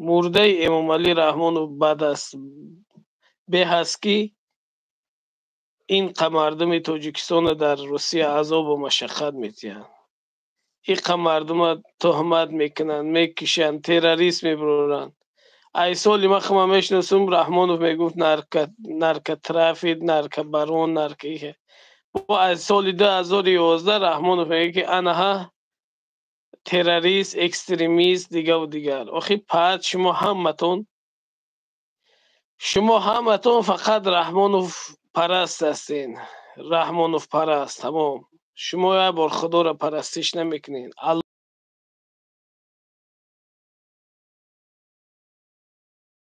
Мурдаи Эмомалӣ Раҳмонов бад аст, беҳ аст, ки ин қа мардуми Тоҷикистонро дар Русия азобу машаққат метиҳанд, иқа мардума туҳмат мекунанд, мекушанд, террорист мебуроранд. Ай соли ма хума мешиносум, Раҳмонов мегуфт наркотрафик, наркобарон, нарко. Бо аз соли 2011 Раҳмонов мегӯяд, ки анаҳа террорист, экстремист, дигаву дигар. Охи паат шумо ҳаматон фақат Раҳмонов параст ҳастен, Раҳмонов параст, тамом. Шумо як бор Худоро парастиш намекунед.